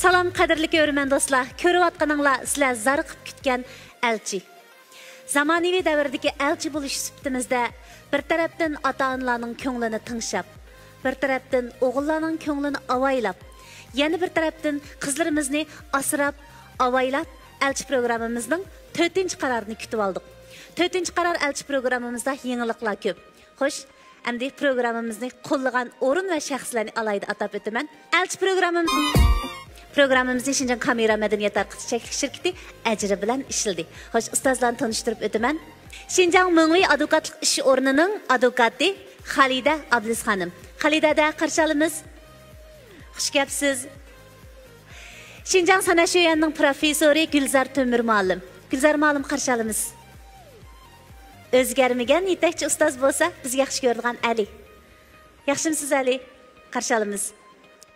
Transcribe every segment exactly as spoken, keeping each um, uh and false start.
سالام، قەدىرلىك كۆرۈرمەن دوستلار، كۆرۈۋاتقىنىڭلار سىلەر زارىقىپ كۈتكەن ئەلچى. زامانىۋى دەۋردىكى ئەلچى بولۇش سۈپىتىمىزدە بىر تەرەپتىن ئاتا-ئانىلارنىڭ كۆڭلىنى تىڭشاپ، بىر تەرەپتىن ئوغۇللارنىڭ كۆڭلىنى ئاۋايلاپ، يەنە بىر تەرەپتىن قىزلىرىمىزنى ئاسراپ، ئاۋايلاپ، ئەلچى پروگراممىمىزنىڭ تۆتىنچى قارارىنى كۈتۈۋالدۇق. تۆتىنچى قارار ئەلچى پروگراممىمىزدا يېڭىلىقلار كۆپ. خوش، ئەمدى پروگراممىمىزنى قوللىغان ئورۇن ۋە شەخسلەرنى ئالاھىدە ئاتاپ ئۆتىمەن. ئەلچى پروگراممىمىز، پروگراممىمىزنى شىنجاڭ كامېرا مەدەنىيەت تارقىتىش چەكلىك شىركىتى ئەجرى بىلەن ئىشلىدى. خوش، ئۇستازلارنى تونۇشتۇرۇپ ئۆتىمەن. شىنجاڭ مېڭۋېي ئادۋوكاتلىق ئىش ئورنىنىڭ ئادۋوكاتى خالىدە ئابلىز خانىم. خالىدە ھەدە، قارشى ئالىمىز. خۇش كەپسىز. شىنجاڭ سەنئەت شۆيۈەنىنىڭ پروفېسسورى گۈلزار تۆمۈر مۇئەللىم. گۈلزار مۇئەللىم، قارشى ئالىمىز. ئۆزگەرمىگەن يېتەكچى ئۇستاز بولسا، بىز ياخشى كۆرىدىغان ئەلى. ياخشىمۇسىز ئەلى؟ قارشى ئالىمىز.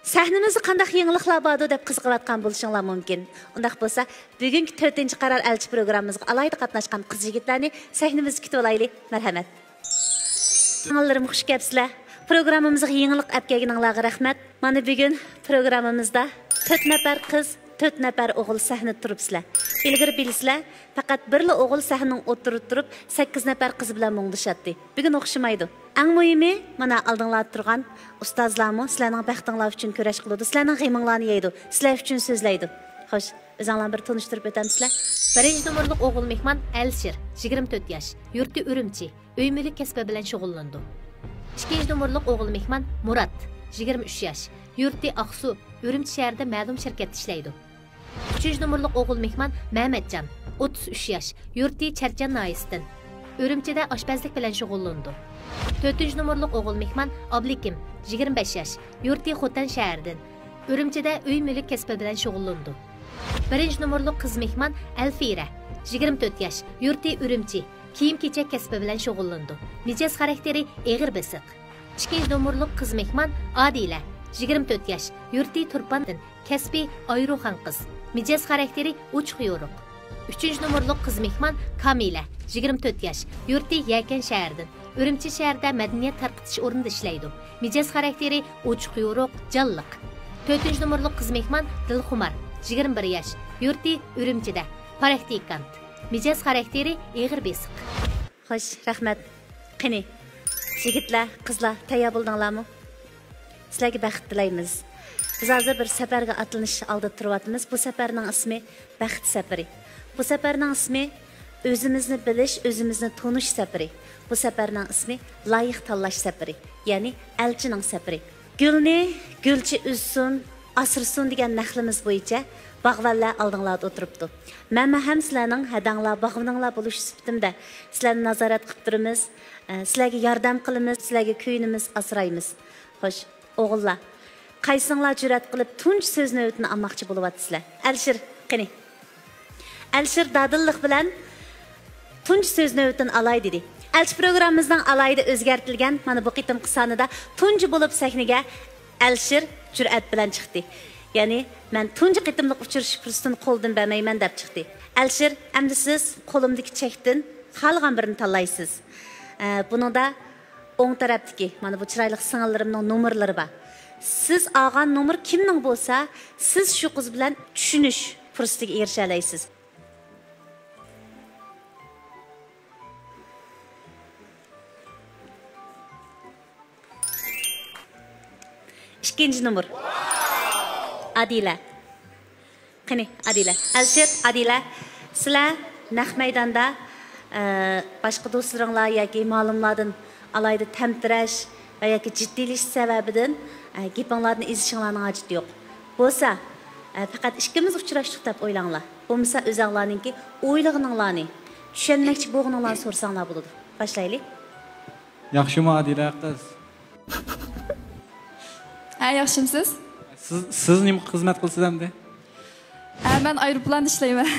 سەھنىمىزدە قانداق يېڭىلىقلار باردۇ دەپ قىزىقىۋاتقان بولۇشۇڭلار مۇمكىن. ئۇنداق بولسا، بۈگۈنكى تۆتىنچى قارار ئەلچى پروگراممىمىزغا ئالاھىدە قاتناشقان قىز-يىگىتلەرنى سەھنىمىزدە كۈتۈۋالايلى. مەرھەمەت. سىڭىللىرىم، خۇش كەپسىلەر. پروگراممىمىزغا يېڭىلىق ئەپ كەلگىنىڭلارغا رەھمەت. مانا بۈگۈن پروگراممىمىزدا تۆت نەپەر قىز، تۆت نەپەر ئوغۇل سەھنىدە تۇرۇپسىلەر. ئىلگىرى بىلىسىلەر، پەقەت بىرلا ئوغۇل سەھنىنىڭ ئوتتۇرىدا تۇرۇپ، سەككىز نەپەر قىز بىلەن مۇڭدىشاتتى. بۈگۈن ئوخشىمايدۇ. ئەڭ مۇھىمى، مانا ئالدىڭلاردا تۇرغان ئۇستازلارمۇ سىلەرنىڭ بەختىڭلار ئۈچۈن كۈرەش قىلىدۇ، سىلەرنىڭ غېمىڭلارنى يەيدۇ، سىلەر ئۈچۈن سۆزلەيدۇ. خوش، ئۆزۈڭلارنى بىر تونۇشتۇرۇپ ئۆتەمسىلەر؟ بىرىنچى نومۇرلۇق ئوغۇل مېھمان ئەلىشىر، يىگىرمە تۆت ياش، يۇرتى ئۈرۈمچى، ئۆي مۈلۈك كەسپى بىلەن شۇغۇللىنىدۇ. ئىككىنچى نومۇرلۇق ئوغۇل مېھمان مۇرات، يىگىرمە ئۈچ ياش، يۇرتى ئاقسۇ، ئۈرۈمچى شەھىرىدە مەلۇم شىركەتتە ئىشلەيدۇ. ئۈچىنچى نومۇرلۇق ئوغۇل مېھمان مەمەتجان، ئوتتۇز ئۈچ ياش، يۇرتى چەرچەن ناھىيەسىدىن، ئۈرۈمچىدە ئاشپەزلىك بىلەن شۇغۇللىنىدۇ. تۆتىنچى نومۇرلۇق ئوغۇل مېھمان ئابلىكىم، يىگىرمە بەش ياش، يۇرتى خوتەن شەھىرىدىن، ئۈرۈمچىدە ئۆي مۈلۈك كەسپى بىلەن شۇغۇللىنىدۇ. بىرىنچى نومۇرلۇق قىز مېھمان ئەلفىرە، يىگىرمە تۆت ياش، يۇرتى ئۈرۈمچى، كىيىم-كېچەك كەسپى بىلەن شۇغۇللىنىدۇ. مىجەز خاراكتېرى ئېغىر بېسىق. ئىككىنچى نومۇرلۇق قىز مېھمان ئادىلە، يىگىرمە تۆت ياش، يۇرتى تۇرپاندىن، كەسپى ئايروخان قىز، مىجەز خاراكتېرى ئوچۇق-يورۇق. ئۈچىنچى نومۇرلۇق قىز مېھمان كامىلە، يىگىرمە تۆت ياش، يۇرتى يەكەن شەھىرىدىن، ئۈرۈمچى شەھىرىدە مەدەنىيەت تارقىتىش ئورنىدا ئىشلەيدۇ. مىجەز خاراكتېرى ئوچۇق-يورۇق، جانلىق. تۆتىنچى نومۇرلۇق قىز مېھمان دىلخۇمار، يىگىرمە بىر ياش، يۇرتى ئۈرۈمچىدە، پراكتىكانت. مىجەز خاراكتېرى ئېغىر بېسىق. خوش، رەھمەت. قېنى، يىگىتلەر، قىزلار، تەييار بولدۇڭلارمۇ؟ سىلەرگە بەخت تىلەيمىز. بىز ھازىر بىر سەپەرگە ئاتلىنىش ئالدىدا تۇرۇۋاتىمىز. بۇ سەپەرنىڭ ئىسمى بەخت سەپىرى. بۇ سەپەرنىڭ ئىسمى ئۆزىمىزنى بىلىش، ئۆزىمىزنى تونۇش سەپىرى. بۇ سەپەرنىڭ ئىسمى لايىق تاللاش سەپىرى، يەنى ئەلچىنىڭ سەپىرى. گۈلنى گۈلچى ئۈزسۇن، ئاسرىسۇن دېگەن نەقلىمىز بويىچە باغۋەنلەر ئالدىڭلاردا ئولتۇرۇپتۇ. مەنمۇ ھەم سىلەرنىڭ ھەدەڭلار، باغۋىنىڭلار بولۇش سۈپىتىمدە سىلەرنى نازارەت قىلىپ تۇرىمىز، ئە، سىلەرگە ياردەم قىلىمىز، سىلەرگە كۆيۈنىمىز، ئاسرايمىز. خوش، ئوغۇللار، قايسىڭلار جۈرئەت قىلىپ تۇنجى سۆز نۆۋىتىنى ئالماقچى بولۇۋاتىسىلەر؟ ئەلىشىر، قېنى. ئەلىشىر دادىللىق بىلەن تۇنجى سۆز نۆۋىتىنى ئالاي دېدى. ئەلچى پروگراممىمىزنىڭ ئالاھىدە ئۆزگەرتىلگەن مانا بۇ قېتىمقى سانىدا تۇنجى بولۇپ سەھنىگە ئەلىشىر جۈرئەت بىلەن چىقتى. يەنى، مەن تۇنجى قېتىملىق ئۇچرىشىش پۇرسىتىنى قولدىن بەرمەيمەن دەپ چىقتى. ئەلىشىر، ئەمدى سىز قولۇمدىكى چەكتىن خالىغان بىرىنى تاللايسىز. ئە، بۇنىڭدا ئوڭ تەرەپتىكى، مانا بۇ چىرايلىق سىڭىللىرىمنىڭ نومۇرلىرى بار. سىز ئالغان نومۇر كىمنىڭ بولسا، سىز شۇ قىز بىلەن چۈشىنىش پۇرسىتىگە ئېرىشەلەيسىز. ئىككىنچى نومۇر. ئادىلە. قېنى، ئادىلە. ئەلشىر، ئادىلە، سىلەر نەق مەيداندا، ئە، باشقا دوستلىرىڭلار ياكى مۇئەللىملاردىن ئالاھىدە تەمتىرەش ۋە ياكى جىددىيلىشىش سەۋەبىدىن، ئە، گېپىڭلاردىن ئېزىشىڭلارنىڭ ھاجىتى يوق. بولسا، ئە، پەقەت ئىككىمىز ئۇچراشتۇق دەپ ئويلاڭلار. بولمىسا ئۆزەڭلارنىڭكى ئويلىغىنىڭلارنى، چۈشەنمەكچى بولغىنىڭلارنى سورىساڭلار بولىدۇ. باشلايلى. ياخشىمۇ، ئادىلە قىز؟ ھە، ياخشىمسىز؟ سىز، سىز نېمە خىزمەت قىلىسىز ئەمدى؟ ھە، مەن ئايروپىلاندا ئىشلەيمەن.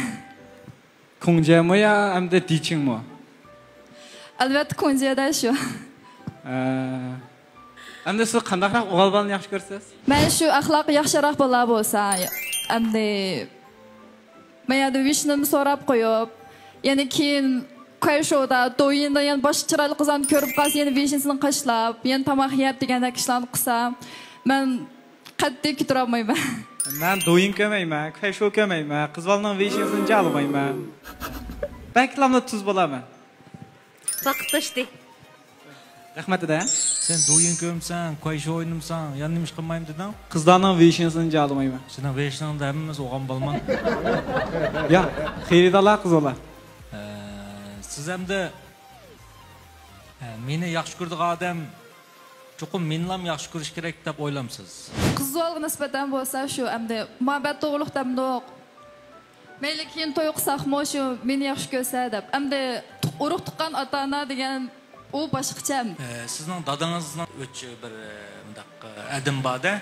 كۇڭجيەمۇ يا ئەمدى دىچىڭمۇ؟ ئەلۋەتتە، كۇڭجيەدە شۇ. ھە. ئەمدى سىز قانداقراق ئوغۇل بالىنى ياخشى كۆرىسىز؟ مەن شۇ ئەخلاقى ياخشىراق بالا بولسا، ئەمدى مەن يەردە ۋىشنىمنى سوراپ قويۇپ، يەنە كېيىن كايشودا، دويىندا يەنە باشقا چىرايلىق قىزلارنى كۆرۈپ قالسا، يەنە ۋىشنىسىنى قاشلاپ، يەنە تاماق يەپ دېگەندەك ئىشلارنى قىلسا، مەن قەتئىي كۆتۈرەلمەيمەن. مەن دويىن كۆرمەيمەن، كۇەيشو كۆرمەيمەن، قىز بالىنىڭ ۋېيشىنىسىنى جالىمايمەن. بەكلا تۇز بولىمەن. ۋاقىت توشتى. رەھمەت، دەدە. سەن دويىن كۆرمىسەڭ، كۇەيشو ئوينىمىساڭ، يەنە نېمە ئىش قىلمايمەن دېدىڭ؟ قىزلارنىڭ ۋېيشىنىسىنى جالىمايمەن. سېنىڭ ۋېيشىنىڭدا ھەممىمىز ئوغان بالىمان. ياق، خېرىدارلار قىز بالا. ئە، سىز ئەمدى، ئە، مېنى ياخشى كۆرىدىغان ئادەم چوقۇم مېنىلام ياخشى كۆرۈش كېرەك دەپ ئويلامسىز؟ قىز بالىغا نىسبەتەن بولسا شۇ ئەمدى مۇھەببەت توغرۇلۇق دەمدۇق. مەيلى كېيىن توي قىلساقمۇ شۇ مېنى ياخشى كۆرسە دەپ. ئەمدى تۇغ-، ئۇرۇق تۇغقان ئاتا-ئانا دېگەن ئۇ باشقىچە ئەمدى. ئە، سىزنىڭ دادىڭىزنىڭ ئۆچ بىر، ئە، مۇنداق، ئە، ئادەم بار-دە.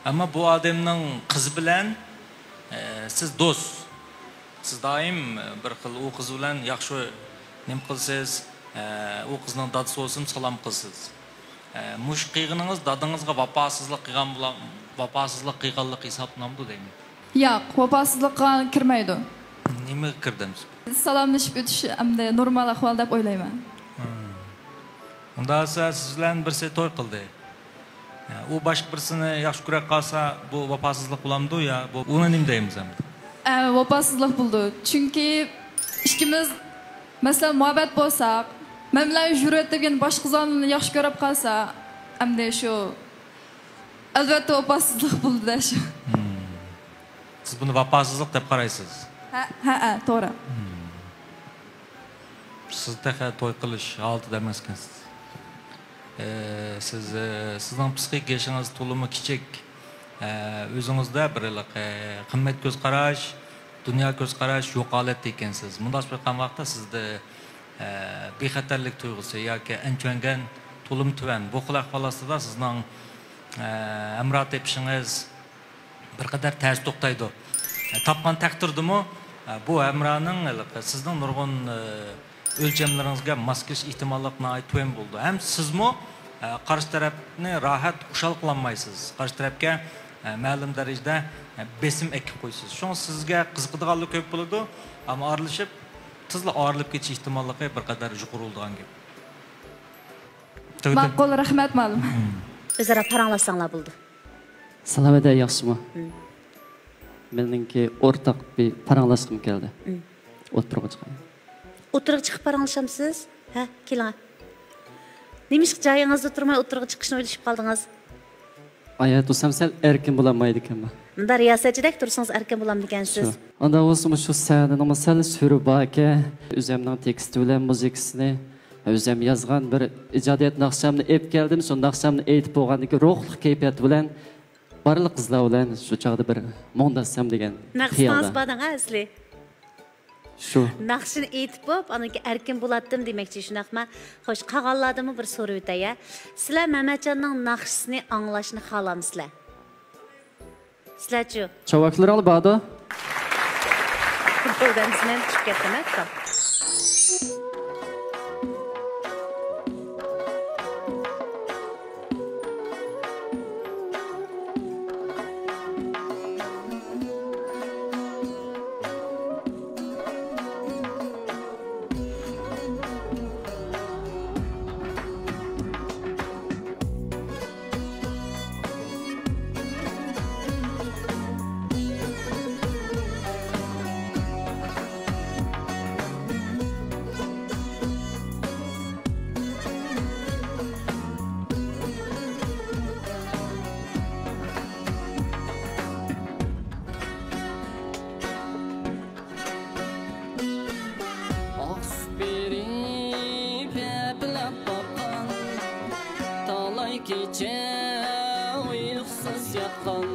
ئەمما بۇ ئادەمنىڭ قىزى بىلەن، ئە، سىز دوست. سىز دائىم، ئە، بىر خىل ئۇ قىز بىلەن ياخشى نېمە قىلىسىز، ئە، ئۇ قىزنىڭ دادىسى بولسىمۇ سالام قىلىسىز. ئە، مۇشۇ قىلغىنىڭىز دادىڭىزغا ۋاپاسىزلىق قىلغان بولا-، ۋاپاسىزلىق قىلغانلىق ھېسابلىنامدۇ دەيمەن. ياق، ۋاپاسىزلىققا كىرمەيدۇ. نېمىگە كىردى ئەمسە؟ سالاملىشىپ ئۆتۈش ئەمدى نورمال ئەھۋال دەپ ئويلايمەن. ھىم. ئۇنداق بولسا سىز بىلەن بىرسى توي قىلدى. ئۇ باشقا بىرسىنى ياخشى كۆرۈپ قالسا، بۇ ۋاپاسىزلىق بولامدۇ يا بۇ، ئۇنى نېمە دەيمىز ئەمدى؟ ئە، ۋاپاسىزلىق بولىدۇ. چۈنكى ئىككىمىز، مەسىلەن، مۇھەببەت بولساق، مەن بىلەن يۈرۈۋېتىپ يەنە باشقا قىزلارنى ياخشى كۆرۈپ قالسا، ئەمدى شۇ، ئەلۋەتتە، ۋاپاسىزلىق بولىدۇ-دە شۇ. ھىم. سىز بۇنى ۋاپاسىزلىق دەپ قارايسىز؟ ھە، ھە، ھە، توغرا. ھىم. سىز تېخى توي قىلىش ھالىتىدە ئەمەسكەنسىز. ئە، سىز، ئە، سىزنىڭ پسىخىك يېشىڭىز تولىمۇ كىچىك. ئە، ئۆزىڭىزدە بىر ھېلىقى قىممەت كۆز قاراش، دۇنيا كۆز قاراش يوق ھالەتتە ئىكەنسىز. مۇنداق بولۇپ قالغان ۋاقىتتا سىزدە، ئە، بىخەتەرلىك تۇيغۇسى ياكى ئەنچۈەنگەن تولىمۇ تۆۋەن. بۇ خىل ئەھۋال ئاستىدا سىزنىڭ، ئە، ھەمراھ تېپىشىڭىز، بىر قەدەر تەس توختايدۇ. تاپقان تەقدىردىمۇ، بۇ ھەمراھنىڭ ھېلىقى سىزنىڭ نۇرغۇن ئۆلچەملىرىڭىزگە ماس كېلىش ئېھتىماللىقى ناھايىتى تۆۋەن بولىدۇ. ھەم سىزمۇ قارشى تەرەپنى راھەت خۇشال قىلالمايسىز. قارشى تەرەپكە مەلۇم دەرىجىدە بېسىم ئەكىپ قويىسىز. شۇڭا سىزگە قىزىقىدىغانلار كۆپ بولىدۇ، ئەمما ئارىلىشىپ تېزلا ئايرىلىپ كېتىش ئېھتىماللىقى بىر قەدەر يۇقىرى بولىدىغان گەپ. ماقۇل، رەھمەت، مۇئەللىم. ئۆزئارا پاراڭلاشساڭلار بولىدۇ. سالامەت، ياخشىمۇ؟ مم. مېنىڭكى ئورتاق بىر پاراڭلاشقۇم كەلدى. مم. ئوتتۇرىغا چىقاي. ئوتتۇرىغا چىقىپ پاراڭلىشامسىز؟ ھە، كېلىڭە. نېمىشقا جايىڭىزدا تۇرماي ئوتتۇرىغا چىقىشنى ئويلىشىپ قالدىڭىز؟ ئايا تۇرسام سەل ئەركىن بولالمايدىكەنمەن. مۇنداق رىياسەتچىدەك تۇرسىڭىز ئەركىن بولامدىكەنسىز. شۇ. ئانداق بولسىمۇ شۇ سەھنىنىڭمۇ سەل سۈرى باركەن. ئۆزۈمنىڭ تېكىستى بىلەن مۇزىكىسىنى، ئۆزۈم يازغان بىر ئىجادىيەت ناخشامنى ئېلىپ كەلدىم. شۇ ناخشامنى ئېيتىپ بولغاندىن كېيىن روھلۇق كەيپىيات بىلەن بارلىق قىزلار بىلەن شۇ چاغدا بىر مۇڭداشسام دېگەن خىيالدا. ناخشىڭىز بار دەڭ ئەسلى. شۇ. ناخشىنى ئېيتىپ بوپ، ئاندىن كېيىن ئەركىن بولاتتىم دېمەكچى، شۇنداقما؟ خوش، قالغانلاردىنمۇ بىر سورىۋېتەي، ھە. سىلەر مەمەتجاننىڭ ناخشىسىنى ئاڭلاشنى خالامسىلەر؟ سىلەرچۇ؟ چاۋاكلىرىڭلار باردۇ؟ بولدى، سىلەر چۈشۈپ كەتتىم، ھە. ئاقسۇ بېرىپ ھەپىلەپ باققان، تالاي كېچە ئۇيقۇسىز ياتقان.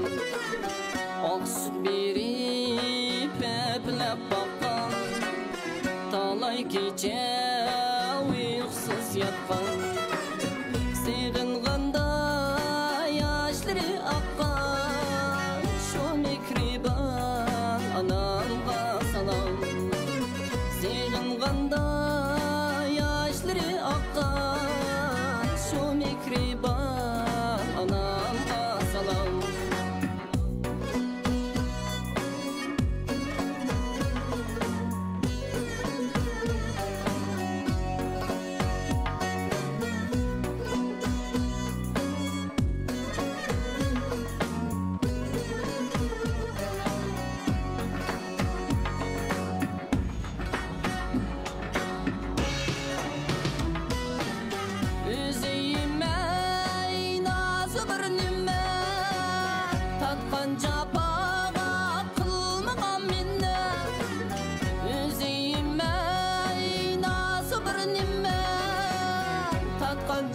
ئاقسۇ بېرىپ ھەپىلەپ باققان، تالاي كېچە ئۇيقۇسىز ياتقان. سېغىنغاندا ياشلىرى ئاققان، شۇ مېھرىبان ئانامغا سالام. سېغىنغاندا ياشلىرى ئاققان، شۇ مېھرىبان ئانامغا سالام.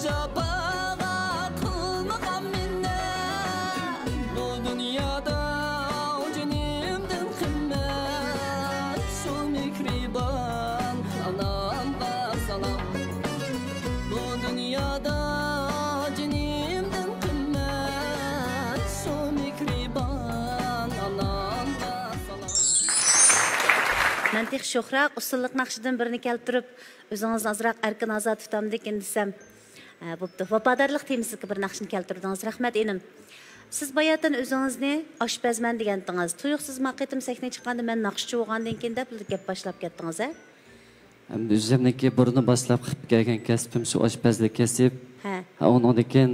جاپاغا قىلمىغان مىننەت، بۇ دۇنيادا جېنىمدىن قىممەت شۇ مېھرىبان ئانامغا سالام. بۇ دۇنيادا جېنىمدىن قىممەت شۇ مېھرىبان ئانامغا سالام. مەن تېخى شوخراق ئۇسسۇللۇق ناخشىدىن بىرنى كەلتۈرۈپ، ئۆزىڭىزنى ئازراق ئەركىن ئازاد تۇتامدىكىن دېسەم، ھە، بوپتۇ. ۋاپادارلىق تېمىسىدىكى بىر ناخشىنى كەلتۈردىڭىز. رەھمەت، ئىنىم. سىز باياتىن ئۆزىڭىزنى ئاشپەزمەن دېگەنتىڭىز. تۇيۇقسىز ما قېتىم سەھنىگە چىققاندا مەن ناخشىچى بولغاندىن كېيىن دەپ گەپ باشلاپ كەتتىڭىز، ھە؟ ئەمدى ئۆزۈمنىڭكى بۇرۇندىن باشلاپ قىلىپ كەلگەن كەسپىم شۇ ئاشپەزلىك كەسىپ. ھە. ھە، ئۇنىڭدىن كېيىن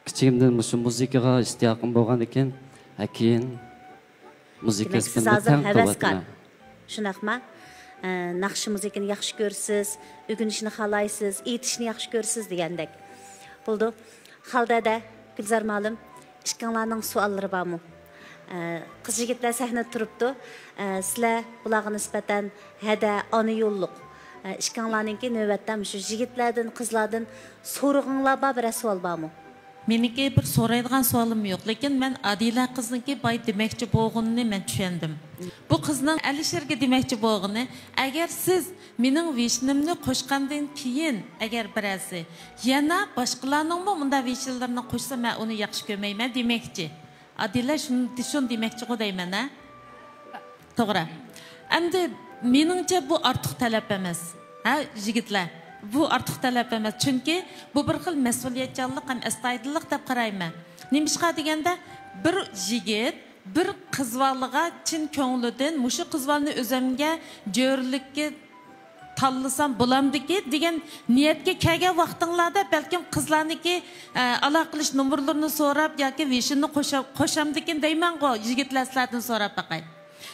كىچىكىمدىن مۇشۇ مۇزىكىغا ئىشتىياقىم بولغاندىن كېيىن، ھە، كېيىن مۇزىكا دېمەك، سىز كەسپىمنى ھازىر تەڭ ھەۋەسكار. قىلىۋاتىمەن. شۇنداقما؟ ئە، ناخشا مۇزىكىنى ياخشى كۆرىسىز، ئۆگىنىشنى خالايسىز، ئېيتىشنى ياخشى كۆرىسىز دېگەندەك. بولىدۇ. خالدەدە، گۈلزار مالىم، ئىككىڭلارنىڭ سوئاللىرى بارمۇ؟ ئە، قىز يىگىتلەر سەھنىدە تۇرۇپتۇ. ئە، سىلەر بۇلارغا نىسبەتەن ھەدە، ئانا يوللۇق. ئە، ئىككىڭلارنىڭكى نۆۋەتتە مۇشۇ يىگىتلەردىن، قىزلاردىن سورىغىڭلار بار، بىرەر سوئال بارمۇ؟ مېنىڭكى بىر سورايدىغان سوئالىم يوق، لېكىن مەن ئادىلە قىزنىڭكى باي دېمەكچى بولغىنىنى مەن چۈشەندىم. بۇ قىزنىڭ ئەلىشىرگە دېمەكچى بولغىنى، ئەگەر سىز مېنىڭ ۋېشنىمنى قوشقاندىن كېيىن، ئەگەر بىرەرسى يەنە باشقىلارنىڭمۇ مۇنداق ۋېشنلىرىنى قوشسا، مەن ئۇنى ياخشى كۆرمەيمەن دېمەكچى. ئادىلە شۇنى، شۇنى دېمەكچىغۇ دەيمەن، ھە؟ توغرا. ئەمدى مېنىڭچە بۇ ئارتۇق تەلەپ ئەمەس. ھە، يىگىتلەر؟ بۇ ئارتۇق تەلەپ ئەمەس. چۈنكى بۇ بىر خىل مەسئۇلىيەتچانلىق ھەم ئەستايىدىللىق دەپ قارايمەن. نېمىشقا دېگەندە، بىر يىگىت بىر قىز بالىغا چىن كۆڭلىدىن، مۇشۇ قىز بالىنى ئۆزۈمگە جۆرىلىككە تاللىسام بولامدىكى دېگەن نىيەتكە كەلگەن ۋاقتىڭلاردا بەلكىم قىزلارنىڭكى، ئە، ئالاقە قىلىش نومۇرلىرىنى سوراپ ياكى ۋېشىننى قوشا-، قوشامدىكىن دەيمەنغۇ، يىگىتلەر سىلەردىن سوراپ باقاي.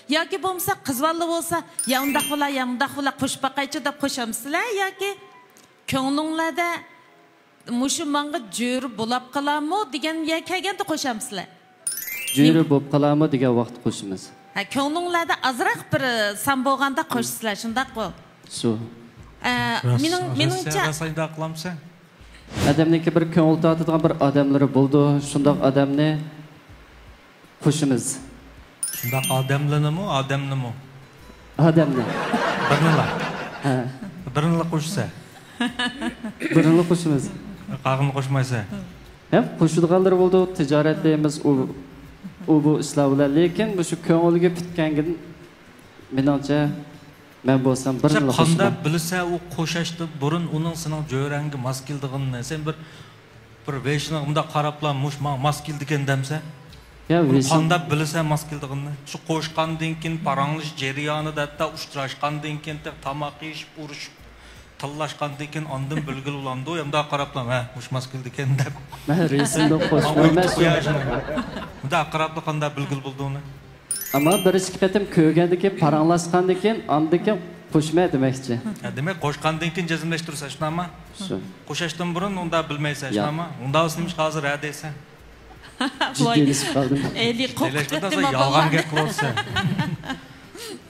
ياكى بولمىسا قىز بالا بولسا، يا ئۇنداق بولا، يا مۇنداق بولا، قوشۇپ باقايچۇ دەپ قوشامسىلەر ياكى كۆڭلۈڭلاردا مۇشۇ ماڭا جۆرە بولاپ قالارمۇ دېگەن يەر كەلگەندە قوشامسىلەر؟ جۆرە بولۇپ قالارمۇ دېگەن ۋاقىتتا قوشىمىز. ھە، كۆڭلۈڭلاردا ئازراق بىر، ئە، سان بولغاندا قوشىسىلەر، شۇنداققۇ؟ شۇ. ئە، راست، مېنىڭ، راست، مېنىڭچە راست، راست ئايدا قىلامسەن؟ ئادەمنىڭكى بىر كۆڭۈل تارتىدىغان بىر ئادەملىرى بولىدۇ، شۇنداق ئادەمنى قوشىمىز. شۇنداق ئادەملىنىمۇ، ئادەمنىمۇ؟ ئادەمنى. بىرنىلا. ھە. بىرنىلا قوشىسەن. بىرنىلا قوشىمىز. قالغىنىنى قوشمايسەن. ھەم قوشىدىغانلىرى بولىدۇ، تىجارەتلەيمىز، ئۇ، ئۇ بۇ ئىشلار بىلەن. لېكىن مۇشۇ كۆڭۈلگە پۈتكەنگىدىن، مېنىڭچە، مەن بولسام بىرنىلا قوشىمەن. سەن قانداق بىلىسەن ئۇ قوشاشتىن بۇرۇن ئۇنىڭ سېنىڭ جۆرەڭگە ماس كېلىدىغىنىنى؟ سەن بىر بىر ۋېشىنىڭ مۇنداق قاراپلا، مۇش ماڭا ماس كېلىدىكەن دەمسە؟ يا، ئۇنى ۋېشىن قانداق بىلىسەن ماس كېلىدىغىنىنى؟ شۇ قوشقاندىن كېيىن، پاراڭلىشىش جەريانىدا، ھەتتا ئۇچراشقاندىن كېيىن، تېخى تاماق يېيىشىپ، ئۇرۇشۇپ، تىللاشقاندىن كېيىن ئاندىن بىلگىلى بولامدۇ؟ يا مۇنداق قاراپلا، ھە، مۇش ماس كېلىدىكەن دەپ. مەن رەسىمدىن قوشمايمەن شۇ. مۇنداق قاراپلا قانداق بىلگىلى بولىدۇ ئۇنى؟ ئەمما بىر ئىككى قېتىم كۆرگەندىن كېيىن، پاراڭلاشقاندىن كېيىن، ئاندىن كېيىن قوشماي دېمەكچى. ھە، دېمەك، قوشقاندىن كېيىن جەزملەشتۈرسە، شۇنداقمۇ؟ شۇ. قوشاشتىن بۇرۇن ئۇنداق بىلمەيسەن، ياق. شۇنداقمۇ؟ ئۇنداق بولسا نېمىشقا ھازىر ھە دەيسەن؟ جىددىيلىشىپ قالدىم. ئەيلى قوقۇپ كەتتىم، يالغان گەپ قىلىۋاتىسەن.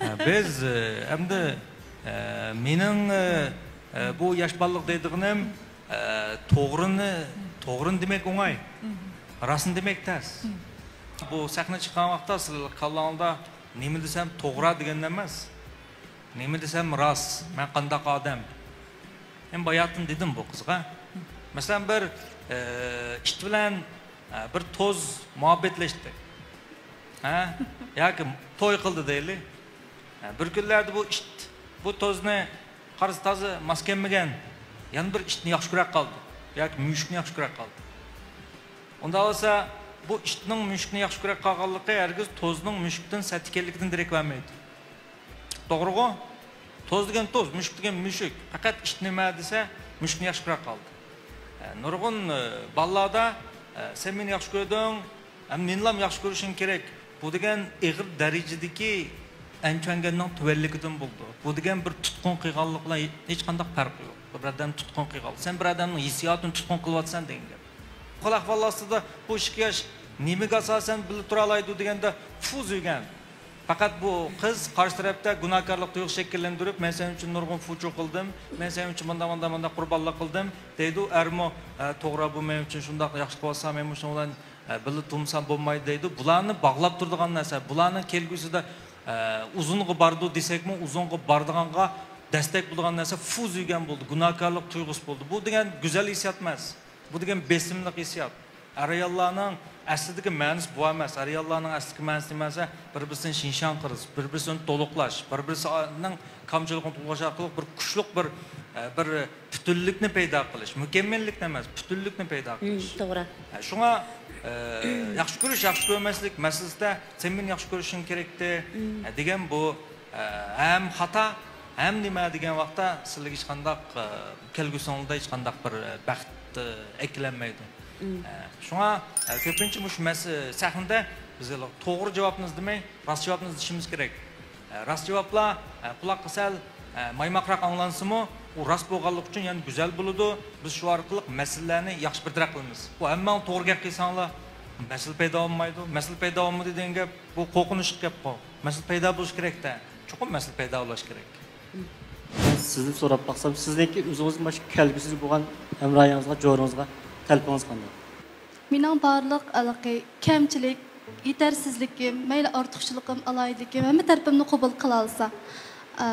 ھە، بىز، ئە، ئەمدى، ئە، مېنىڭ، ئە، ئە، بۇ ياش بالىلىق دەيدىغىنىم، ئە، توغرىنى، توغرىنى دېمەك ئوڭاي. راستنى دېمەك تەس. بۇ سەھنە چىققان ۋاقىتتا سىلەر كاللاڭلاردا نېمە دېسەم توغرا دېگەن ئەمەس. نېمە دېسەم راست، مەن قانداق ئادەم؟ مەن باياتىن دېدىم بۇ قىزغا. مەسىلەن، بىر، ئە، ئىت بىلەن، ئە، بىر توز مۇھەببەتلەشتى. ھە؟ ياكى توي قىلدى دەيلى. ھە، بىر كۈنلەردە بۇ ئىت بۇ توزنى قارىسا تازا ماس كەلمىگەن، يەنە بىر ئىتنى ياخشى كۆرۈپ قالدى. ياكى مۈشۈكنى ياخشى كۆرۈپ قالدى. ئۇنداق بولسا، بۇ ئىتنىڭ مۈشۈكنى ياخشى كۆرۈپ قالغانلىقى ھەرگىز توزنىڭ مۈشۈكتىن سەت ئىكەنلىكىدىن دېرەك بەرمەيدۇ. توغرىغۇ؟ توز دېگەن توز، مۈشۈك دېگەن مۈشۈك. پەقەت ئىت نېمە دېسە، مۈشۈكنى ياخشى كۆرۈپ قالدى. ئە، نۇرغۇن، ئە، بالىلاردا، ئە، سەن مېنى ياخشى كۆردۈڭ، ھەم مېنىلام ياخشى كۆرۈشۈڭ كېرەك. بۇ دېگەن ئېغىر دەرىجىدىكى ئەنچۈەنگەننىڭ تۆۋەنلىكىدىن بولىدۇ. بۇ دېگەن بىر تۇتقۇن قىلغانلىق بىلەن ھېچقانداق پەرقى يوق. بىر ئادەمنى تۇتقۇن قىلغانلىق. سەن بىر ئادەمنىڭ ھېسسىياتىنى تۇتقۇن قىلىۋاتىسەن دېگەن گەپ. خىل ئەھۋال ئاستىدا بۇ ئىككى ياش نېمىگە ئاساسەن بىللە تۇرالايدۇ دېگەندە، فۇ زۈگەن. پەقەت بۇ قىز قارشى تەرەپتە گۇناھكارلىق تۇيغۇسى شەكىللەندۈرۈپ، مەن سەن ئۈچۈن نۇرغۇن فۇجۇر قىلدىم، مەن سەن ئۈچۈن مۇنداق، مۇنداق، مۇنداق قۇربانلىق قىلدىم دەيدۇ. ئەرمۇ، ئە، توغرا، بۇ مەن ئۈچۈن شۇنداق ياخشى قىلىۋاتسا، مەن مۇشۇنىڭ بىلەن، ئە، بىللە تۇرمىسام بولمايدۇ دەيدۇ. بۇلارنى باغلاپ تۇرىدىغان نەرسە، بۇلارنىڭ كەلگۈسىدە، ئە، ئۇزۇنغا بارىدۇ دېسەكمۇ، ئۇزۇنغا بارىدىغانغا دەستەك بولىدىغان نەرسە فۇ سۆيگەن بولدى، گۇناھكارلىق تۇيغۇسى بولدى. بۇ دېگەن گۈزەل ھېسسىيات ئەمەس. بۇ دېگەن بېسىملىق ھېسسىيات. ئەر-ئاياللارنىڭ ئەسلىدىكى مەنىسى بۇ ئەمەس. ئەر-ئاياللارنىڭ ئەسلىدىكى مەنىسى نېمە دېسە، بىر-بىرسىنى شىڭشاڭ قىلىش، بىر-بىرسىنى تولۇقلاش، بىر-بىرسىنىڭ كامچىلىقىنى تولۇقلاش ئارقىلىق بىر كۈچلۈك بىر، ئە، بىر پۈتۈنلۈكنى پەيدا قىلىش. مۇكەممەللىكنى ئەمەس، پۈتۈنلۈكنى پەيدا قىلىش. ئە، شۇڭا، ئە، ياخشى كۆرۈش، ياخشى كۆرمەسلىك مەسىلىسىدە سەن مېنى ياخشى كۆرۈشۈڭ كېرەكتى، ئە، دېگەن بۇ، ئە، ھەم خاتا، ھەم نېمە دېگەن ۋاقىتتا سىلەرگە ھېچقانداق، ئە، كەلگۈسىڭلاردا ھېچقانداق بىر، ئە، بەخت، ئە، ئەكېلەلمەيدۇ. ئە، شۇڭا، ئە، كۆپىنچە مۇشۇ مەس-، سەھنىدە بىز توغرا جاۋابنى ئىزدىمەي، راست جاۋابنى ئىزدىشىمىز كېرەك. ئە، راست جاۋابلار، ئە، قۇلاققا سەل، ئە، مايماقراق ئاڭلانسىمۇ، ئۇ راست بولغانلىقى ئۈچۈن يەنە گۈزەل بولىدۇ. بىز شۇ ئارقىلىق مەسىلىلەرنى ياخشى بىر تەرەپ قىلىمىز. ئۇ ھەممىڭ توغرا گەپ قىلساڭلار، مەسىلە پەيدا بولمايدۇ. مەسىلە پەيدا بولمىدى دېگەن گەپ، بۇ قورقۇنچلۇق گەپقۇ. مەسىلە پەيدا بولۇشى كېرەك-دە. چوقۇم مەسىلە پەيدا بولۇشى كېرەك. مەن سىزدىن سوراپ باقسام، سىزنىڭكى ئۆزىڭىزنىڭ باشقا كەلگۈسىدە بولغان ھەمراھىڭىزغا، جورىڭىزغا تەلىپىڭىز قانداق؟ مېنىڭ بارلىق ھېلىقى كەمچىلىك، يېتەرسىزلىكىم، مەيلى ئارتۇقچىلىقىم، ئالاھىدىلىكىم، ھەممە تەرىپىمنى قوبۇل قىلالىسا. ئە،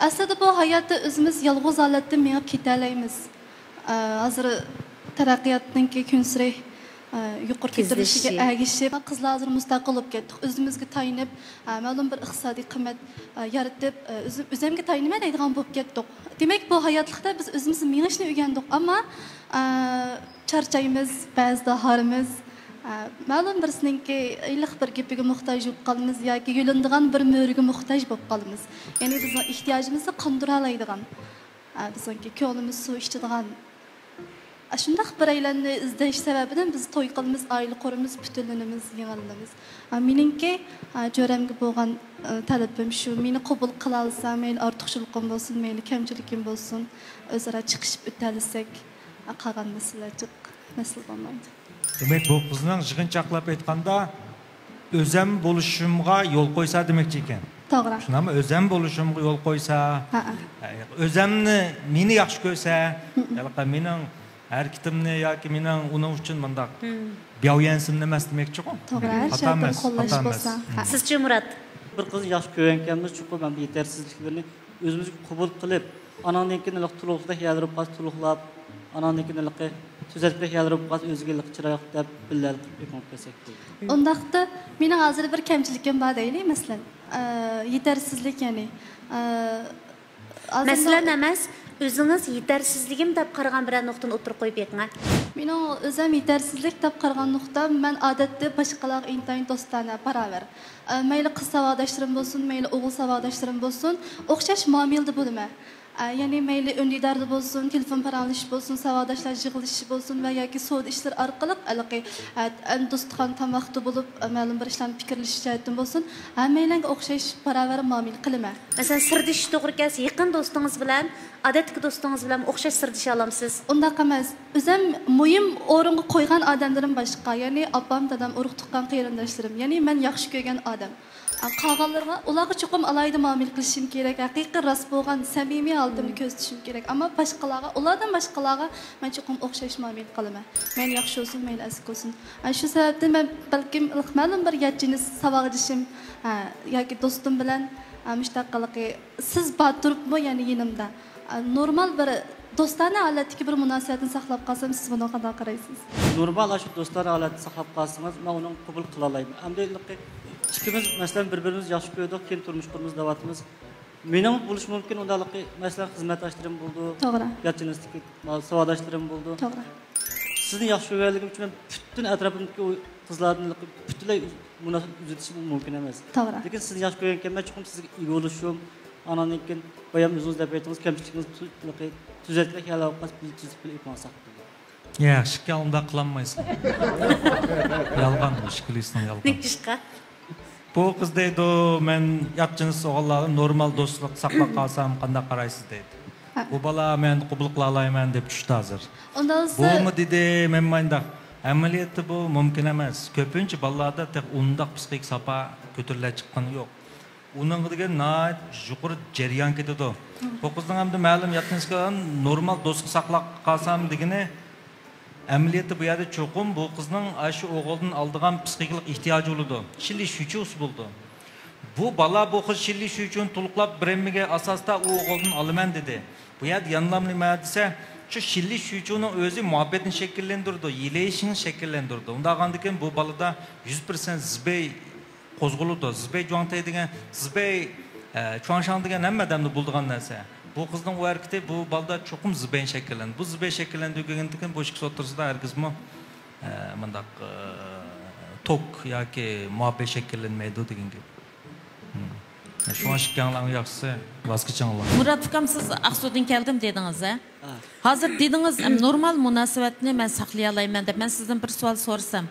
ئەسلىدە بۇ ھاياتتا ئۆزىمىز يالغۇز ھالەتتە مېڭىپ كېتەلەيمىز. ئە، ھازىر تەرەققىياتنىڭكى كۈنسېرى، ئە، يۇقىرى كۆتۈرۈلۈشىگە ئەگىشىپ، قىزلار ھازىر مۇستەقىل بولۇپ كەتتۇق. ئۆزىمىزگە تايىنىپ، ئە، مەلۇم بىر ئىقتىسادىي قىممەت، ئە، يارىتىپ، ئە، ئۆزۈم، ئۆزۈمگە تايىنىمەن دەيدىغان بولۇپ كەتتۇق. دېمەك، بۇ ھاياتلىقتا بىز ئۆزىمىز مېڭىشنى ئۆگەندۇق، ئەمما، ئە، چارچايمىز، بەزىدە ھارىمىز، ئە، مەلۇم بىرسىنىڭكى ھېلىقى بىر گېپىگە موھتاج بولۇپ قالىمىز ياكى يۆلىنىدىغان بىر مۈرىگە موھتاج بولۇپ قالىمىز. يەنى بىزنىڭ ئېھتىياجىمىزنى قاندۇرالايدىغان، ئە، بىزنىڭكى كۆڭلىمىز سۇ ئىچىدىغان، ئە، شۇنداق بىرەيلەننى ئىزدەش سەۋەبىدىن بىز توي قىلىمىز، ئائىلە قۇرىمىز، پۈتۈنلىنىمىز، يېڭىلىنىمىز. ئە، مېنىڭكى، ئە، جۆرەمگە بولغان، ئە، تەلىپىم شۇ، مېنى قوبۇل قىلالىسا، مەيلى ئارتۇقچىلىقىم بولسۇن، مەيلى كەمچىلىكىم بولسۇن، ئۆزئارا چىقىشىپ ئۆتەلىسەك. قالغان مەسىلىلەر جىق مەسىلە بولمايدۇ. دېمەك، بۇ قىزنىڭ يىغىنچاقلاپ ئېيتقاندا، ئۆزەم بولۇشۇمغا يول قويسا دېمەكچى ئىكەن. توغرا. شۇنداقمۇ؟ ئۆزەم بولۇشۇمغا يول قويسا، ھەئە. ئۆزەمنى، مېنى ياخشى كۆرسە، ھەم. ھېلىقى مېنىڭ ھەرىكىتىمنى ياكى مېنىڭ ئۇنىڭ ئۈچۈن مۇنداق بياۋيەنسىمنى ئەمەس دېمەكچىغۇ. توغرا، ھەر خاتا شەرتتىن ئەمەس، قوللاش خاتا ئەمەس. بولسا. ھەئە. سىزچە، مۇرات؟ بىر قىزنى ياخشى كۆرگەنكەنمىز، چوقۇم ئەمدى يېتەرسىزلىكلىرىنى ئۆزىمىزگە قوبۇل قىلىپ، ئاناندىن كېيىن ھېلىقى تولۇقلىدەك يەرلىرى بولۇپ قالسا تولۇقلاپ، ئاناندىن كېيىن ھېلىقى تۈزەتكۈدەك يەرلىرى بولۇپ قالسا ئۆزىگە ھېلىقى چىرايلىق دەپ بىللە ھېلىقى ئېقىنىپ كەتسەك بولىدۇ. ئۇنداقتا مېنىڭ ھازىر بىر كەمچىلىكىم بار دەيلى، مەسىلەن، ئە، يېتەرسىزلىك، يەنى، ئە، ھازىر مەسىلەن ئەمەس، ئۆزىڭىز يېتەرسىزلىكىم دەپ قارىغان بىرەر نۇقتىنى ئوتتۇرىغا قويۇپ بېقىڭە. مېنىڭ ئۆزۈم يېتەرسىزلىك دەپ قارىغان نۇقتام، مەن ئادەتتە باشقىلارغا ئىنتايىن دوستانە، باراۋەر. ئە، مەيلى قىز ساۋاقداشلىرىم بولسۇن، مەيلى ئوغۇل ساۋاقداشلىرىم بولسۇن، ئوخشاش مۇئامىلىدە بولىمەن. ئە، يەنى مەيلى ئۈندىداردا بولسۇن، تېلېفون پاراڭلىشىش بولسۇن، ساۋاقداشلار يىغىلىشىشى بولسۇن ۋە ياكى سودا ئىشلىرى ئارقىلىق ھېلىقى، ئە، ئەن دوستخانا تاماقتا بولۇپ، ئە، مەلۇم بىر ئىشلارنى پىكىرلىشىش جەھەتتىن بولسۇن، ھەممەيلەنگە ئوخشاش باراۋەر مۇئامىلە قىلىمەن. مەسىلەن، سىردىشىش توغرا كەلسە، يېقىن دوستىڭىز بىلەن، ئادەتتىكى دوستىڭىز بىلەن ئوخشاش سىردىشالامسىز؟ ئۇنداق ئەمەس. ئۆزۈم مۇھىم ئورۇنغا قويغان ئادەملىرىم باشقا، يەنى ئاپام، دادام، ئۇرۇق-تۇغقان، قېرىنداشلىرىم، يەنى مەن ياخشى كۆرگەن ئادەم. قالغانلىرىغا، ئۇلارغا چوقۇم ئالاھىدە مۇئامىلە قىلىشىم كېرەك، ھەقىقىي راست بولغان سەمىمىي ھالىتىمنى كۆرسىتىشىم كېرەك. ئەمما باشقىلارغا، ئۇلاردىن باشقىلارغا مەن چوقۇم ئوخشاش مۇئامىلە قىلىمەن. مەيلى ياخشى بولسۇن، مەيلى ئەسكى بولسۇن. ئە، شۇ سەۋەبتىن مەن بەلكىم مەلۇم بىر يات جىنس ساۋاقدىشىم، ئە، ياكى دوستۇم بىلەن، ئە، مۇشۇنداق قىلىقى، سىز بار تۇرۇپمۇ يەنە يېنىمدا، ئە، نورمال بىر دوستانە ھالەتتىكى بىر مۇناسىۋەتنى ساقلاپ قالسام، سىز بۇنىڭغا قانداق قارايسىز؟ نورمال ئاشۇ دوستانە ھالەتتە ساقلاپ قالسىڭىز، مەن ئۇنى قوبۇل قىلالايمەن. ئەمدى ئىككىمىز، مەسىلەن، بىر-بىرىمىزنى ياخشى كۆردۇق، كېيىن تۇرمۇش قۇرىمىز دەۋاتىمىز. مېنىڭ بولۇشى مۇمكىن، ئۇنداقلىقى، مەسىلەن، خىزمەتداشلىرىم بولىدۇ، توغرا. يات جىنستىكى ساۋاقداشلىرىم بولىدۇ. توغرا. سىزنى ياخشى كۆرگەنلىكىم ئۈچۈن مەن پۈتۈن ئەتراپىمدىكى ئۇ قىزلاردىن پۈتۈنلەي مۇناسىۋەت ئۈزۈۋېتىشىم مۇمكىن ئەمەس. توغرا. لېكىن سىزنى ياخشى كۆرگەنكەن، مەن چوقۇم سىزگە ئىگە بولۇشۇم، ئاناندىن كېيىن بايام ئۆزىڭىز دەپ ئېيتتىڭىز، كەمچىلىكىڭىز تۈ-، تۈزەتكۈدەك يەرلەر بولۇپ قالسا، بىز تۈزىتىپ بېرىپ ئېيتمىساق بولىدۇ. ياخشىكەن، ئۇنداق قىلالمايسىلەر. يالغان بۇ، ئىككىلىسىنىڭ يالغان. نېمىشقا؟ بۇ قىز دەيدۇ، مەن يات جىنس ئوغۇللار بىلەن نورمال دوستلۇق ساقلاپ قالسام قانداق قارايسىز دەيدۇ. ھە. بۇ بالا مەن قوبۇل قىلالايمەن دەپ چۈشتى ھازىر. ئۇنداق بولسا بۇمۇ دېدى، مەن مانداق. ئەمەلىيەتتە بۇ مۇمكىن ئەمەس. كۆپىنچە بالىلاردا تېخى ئۇنداق پسىخىك ساپا كۆتۈرۈلە چىققىنى يوق. ئۇنىڭغا دېگەن ناھايىتى يۇقىرى جەريان كېتىدۇ. بۇ قىزنىڭ ئەمدى مەلۇم ياتىنىسكا نورمال دوستلۇق ساقلاپ قالسام دېگىنى، ئەمەلىيەتتە بۇ يەردە چوقۇم بۇ قىزنىڭ ئاشۇ ئوغۇلدىن ئالىدىغان پسىخىكىلىق ئېھتىياجى بولىدۇ. شىللى شۈيچۈسى بولىدۇ. بۇ بالا بۇ خىل شىللى شۈيچۈنى تولۇقلاپ بېرەلمىگەن ئاساستا ئۇ ئوغۇلدىن ئالىمەن دېدى. بۇ يەردە يەنىلا نېمە دېسە، شۇ شىللى شۈيچۈنىڭ ئۆزى مۇھەببەتنى شەكىللەندۈرىدۇ، يىلەيشىڭنى شەكىللەندۈرىدۇ. ئۇنداق بولغاندىكىن بۇ بالىدا يۈز پىرسەنت زىبەي قوزغىلىدۇ. زىبەي جۇاڭتەي دېگەن، زىبەي، ئە، چۇاڭشاڭ دېگەن ھەممە ئادەمدە بولىدىغان نەرسە. بۇ قىزنىڭ ئۇ ھەرىكىتى بۇ بالىدا چوقۇم زىبەي شەكىللەندى. بۇ زىبەي شەكىللەندۈرگەندىكىن بۇ ئىككىسى ئوتتۇرىسىدا ھەرگىزمۇ، ئە، مۇنداق، ئە، توك ياكى مۇھەببەت شەكىللەنمەيدۇ دېگەن گەپ. شۇڭا ئىككىڭلارنىڭ ياخشىسى ۋاز كېچىڭلار. مۇرات ئۇكام، سىز ئاقسۇدىن كەلدىم دېدىڭىز، ھە؟ ھازىر دېدىڭىز، ئەم، نورمال مۇناسىۋەتنى مەن ساقلىيالايمەن دەپ، مەن سىزدىن بىر سوئال سورىسام.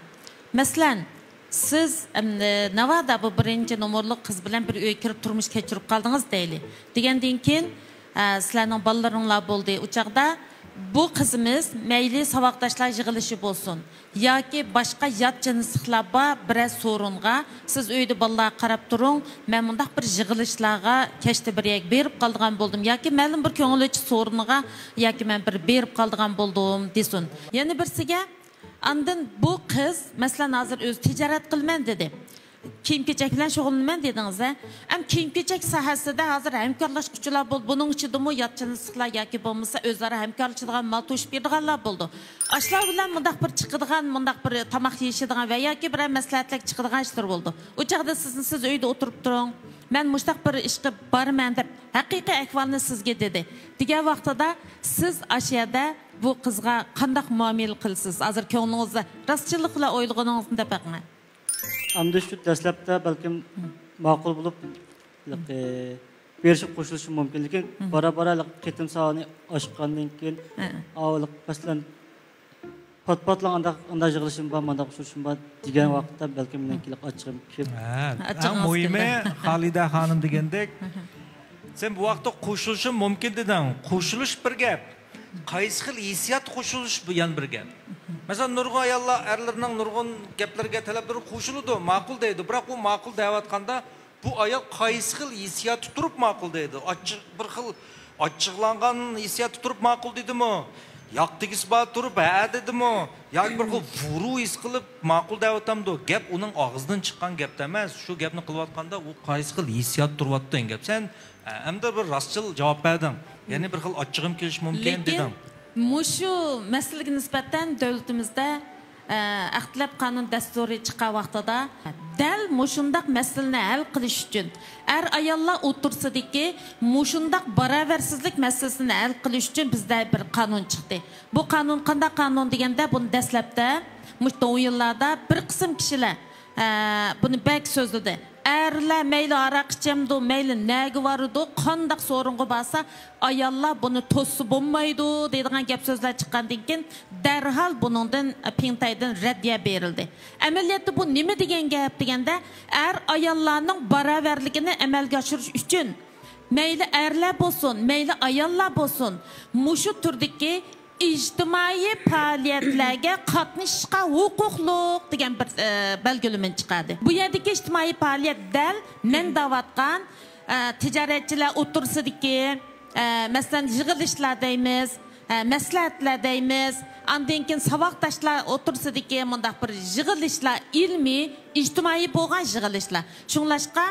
مەسىلەن، سىز، ئەم، ناۋادا بۇ بىرىنچى نومۇرلۇق قىز بىلەن بىر ئۆيگە كىرىپ تۇرمۇش كەچۈرۈپ قالدىڭىز دەيلى. دېگەندىن كېيىن، ئە، سىلەرنىڭ بالىلىرىڭلار بولدى. ئۇ چاغدا بۇ قىزىمىز مەيلى ساۋاقداشلار يىغىلىشى بولسۇن، ياكى باشقا يات جىنسلىقلار بار بىرەر سورۇنغا، سىز ئۆيدە بالىلارغا قاراپ تۇرۇڭ، مەن مۇنداق بىر يىغىلىشلارغا كەچتە بىر يەرگە بېرىپ قالىدىغان بولدۇم ياكى مەلۇم بىر كۆڭۈل ئېچىش سورۇنىغا ياكى مەن بىر بېرىپ قالىدىغان بولدۇم دېسۇن. يەنە بىرسىگە، ئاندىن بۇ قىز، مەسىلەن، ھازىر ئۆزى تىجارەت قىلىمەن دېدى. كىيىم-كېچەك بىلەن شۇغۇللىنىمەن دېدىڭىز-ھە. ئەم، كىيىم-كېچەك ساھەسىدە ھازىر ھەمكارلاشقۇچىلار بول-، بۇنىڭ ئىچىدىمۇ يات جىنسلىقلار ياكى بولمىسا ئۆزئارا ھەمكارلىشىدىغان، مال توشۇپ بېرىدىغانلار بولىدۇ. ئاشۇلار بىلەن مۇنداق بىر چىقىدىغان، مۇنداق بىر تاماق يېيىشىدىغان ۋە ياكى بىرەر مەسلىھەتلەرگە چىقىدىغان ئىشلار بولىدۇ. ئۇ چاغدا سىزنى، سىز ئۆيدە ئولتۇرۇپ تۇرۇڭ، مەن مۇشتاق بىر ئىشقا بارىمەن دەپ ھەقىقىي ئەھۋالنى سىزگە دېدى دېگەن ۋاقتىدا، سىز ئاشۇ يەردە بۇ قىزغا قانداق مۇئامىلە قىلىسىز؟ ھازىر كۆڭلىڭىزدە راستچىللىق بىلەن ئويلىغىنىڭىزنى دەپ بېقىڭ. ئەمدى شۇ دەسلەپتە بەلكىم ماقۇل بولۇپ، ھېلىقى، بېرىشىپ قوشۇلۇشى مۇمكىن. لېكىن بارا-بارا ھېلىقى قېتىم سانى ئاشقاندىن كېيىن، ئاۋۇ ھېلىقى، مەسىلەن، پات-پاتلا ئانداق، ئانداق يىغىلىشىم بار، مانداق ئۇچرىشىشىم بار دېگەن ۋاقىتتا بەلكىم مېنىڭكى ھېلىقى ئاچچىقىم كېلىپ. ھە، ئەڭ مۇھىمى، خالىدە خانىم دېگەندەك، سەن بۇ ۋاقىتتا قوشۇلۇشۇم مۇمكىن دېدىڭ. قوشۇلۇش بىر گەپ. قايسى خىل ھېسسىيات قوشۇلۇش، بۇ يەنە بىر گەپ. مەسىلەن، نۇرغۇن ئاياللار ئەرلىرىنىڭ نۇرغۇن گەپلىرىگە، تەلەپلىرىگە قوشۇلىدۇ، ماقۇل دەيدۇ. بىراق ئۇ ماقۇل دەۋاتقاندا، بۇ ئايال قايسى خىل ھېسسىياتتا تۇرۇپ ماقۇل دەيدۇ؟ ئاچچىق، بىر خىل ئاچچىقلانغان ھېسسىياتتا تۇرۇپ ماقۇل دېدىمۇ؟ ياق دېگۈسى بار تۇرۇپ ھە دېدىمۇ؟ ياكى بىر خىل ۋۇرۇ ھېس قىلىپ ماقۇل دەۋاتامدۇ؟ گەپ ئۇنىڭ ئاغزىدىن چىققان گەپتە ئەمەس. شۇ گەپنى قىلىۋاتقاندا ئۇ قايسى خىل ھېسسىياتتا تۇرۇۋاتىدۇ دېگەن گەپ. سەن ئەمدى بىر راستچىل جاۋاب بەردىڭ. يەنە بىر خىل ئاچچىقىم كېلىشى مۇمكىن دېدىڭ. لېكىن مۇشۇ مەسىلىگە نىسبەتەن دۆلىتىمىزدە، ئە، ئەخلەت قانۇن دەستۇرى چىققان ۋاقتىدا دەل مۇشۇنداق مەسىلىنى ھەل قىلىش ئۈچۈن، ئەر-ئاياللار ئوتتۇرىسىدىكى مۇشۇنداق باراۋەرسىزلىك مەسىلىسىنى ھەل قىلىش ئۈچۈن بىزدە بىر قانۇن چىقتى. بۇ قانۇن قانداق قانۇن دېگەندە، بۇنى دەسلەپتە مۇشۇ دو يىللاردا بىر قىسىم كىشىلەر، ئە، بۇنى بەك سۆزلىدى. ئەرلەر مەيلى ھاراق ئىچەمدۇ، مەيلى نەگە بارىدۇ، قانداق سورۇنغا بارسا، ئاياللار بۇنى توسسا بولمايدۇ دەيدىغان گەپ سۆزلەر چىققاندىن كېيىن، دەرھال بۇنىڭدىن، پىڭتەيدىن رەددىيە بېرىلدى. ئەمەلىيەتتە بۇ نېمە دېگەن گەپ دېگەندە، ئەر-ئاياللارنىڭ باراۋەرلىكىنى ئەمەلگە ئاشۇرۇش ئۈچۈن، مەيلى ئەرلەر بولسۇن، مەيلى ئاياللار بولسۇن، مۇشۇ تۈردىكى ئىجتىمائىي پائالىيەتلەرگە قاتنىشىشقا ھوقۇقلۇق دېگەن بىر، ئە، بەلگىلىمىنى چىقاردى. بۇ يەردىكى ئىجتىمائىي پائالىيەت دەل مەن دەۋاتقان، ئە، تىجارەتچىلەر ئوتتۇرىسىدىكى، ئە، مەسىلەن، يىغىلىشلار دەيمىز، ئە، مەسلىھەتلەر دەيمىز، ئاندىن كېيىن ساۋاقداشلار ئوتتۇرىسىدىكى مۇنداق بىر يىغىلىشلار، ئىلمىي، ئىجتىمائىي بولغان يىغىلىشلار. شۇڭلاشقا،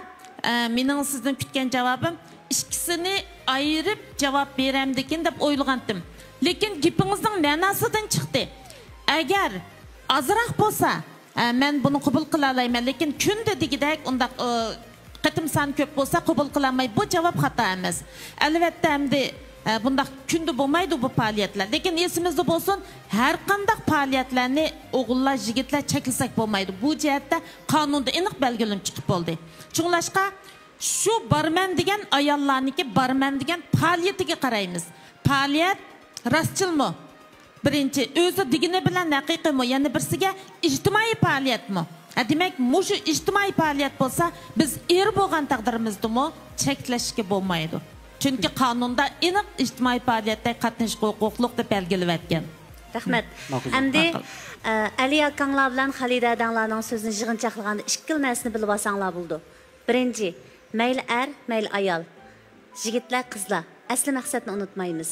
ئە، مېنىڭ سىزدىن كۈتكەن جاۋابىم، ئىككىسىنى ئايرىپ جاۋاب بېرەمدىكىن دەپ ئويلىغانتىم. لېكىن گېپىڭىزنىڭ مەناسىدىن چىقتى. ئەگەر ئازراق بولسا، ئە، مەن بۇنى قوبۇل قىلالايمەن، لېكىن كۈندە دېگۈدەك ئۇنداق، ئە، قېتىم سانى كۆپ بولسا قوبۇل قىلالماي، بۇ جاۋاب خاتا ئەمەس. ئەلۋەتتە، ئەمدى، ئە، بۇنداق كۈندە بولمايدۇ بۇ پائالىيەتلەر. لېكىن ئېسىمىزدە بولسۇن، ھەر قانداق پائالىيەتلەرنى ئوغۇللار، يىگىتلەر چەكلىسەك بولمايدۇ. بۇ جەھەتتە قانۇندا ئېنىق بەلگىلىمە چىقىپ بولدى. شۇڭلاشقا، شۇ بارىمەن دېگەن ئاياللارنىڭكى بارىمەن دېگەن پائالىيىتىگە قارايمىز. پائالىيەت راستچىلمۇ؟ بىرىنچى، ئۆزى دېگىنى بىلەن ھەقىقىيمۇ؟ يەنە بىرسىگە، ئىجتىمائىي پائالىيەتمۇ؟ ھە، دېمەك، مۇشۇ ئىجتىمائىي پائالىيەت بولسا، بىز ئېرى بولغان تەقدىرىمىزدىمۇ چەكلەشكە بولمايدۇ. چۈنكى قانۇندا ئېنىق ئىجتىمائىي پائالىيەتتە قاتنىشىشقا ھوقۇقلۇق دەپ بەلگىلىۋەتكەن. رەھمەت. ماقۇل. ئەمدى، ماقۇل. ئە، ئەلى ئاكاڭلار بىلەن خالىدە ھەدەڭلارنىڭ سۆزىنى يىغىنچاقلىغاندا ئىككىلا نەرسىنى بىلىۋالساڭلار بولىدۇ. بىرىنچى، مەيلى ئەر، مەيلى ئايال، يىگىتلەر، قىزلار، ئەسلى مەقسەتنى ئۇنتۇمايمىز.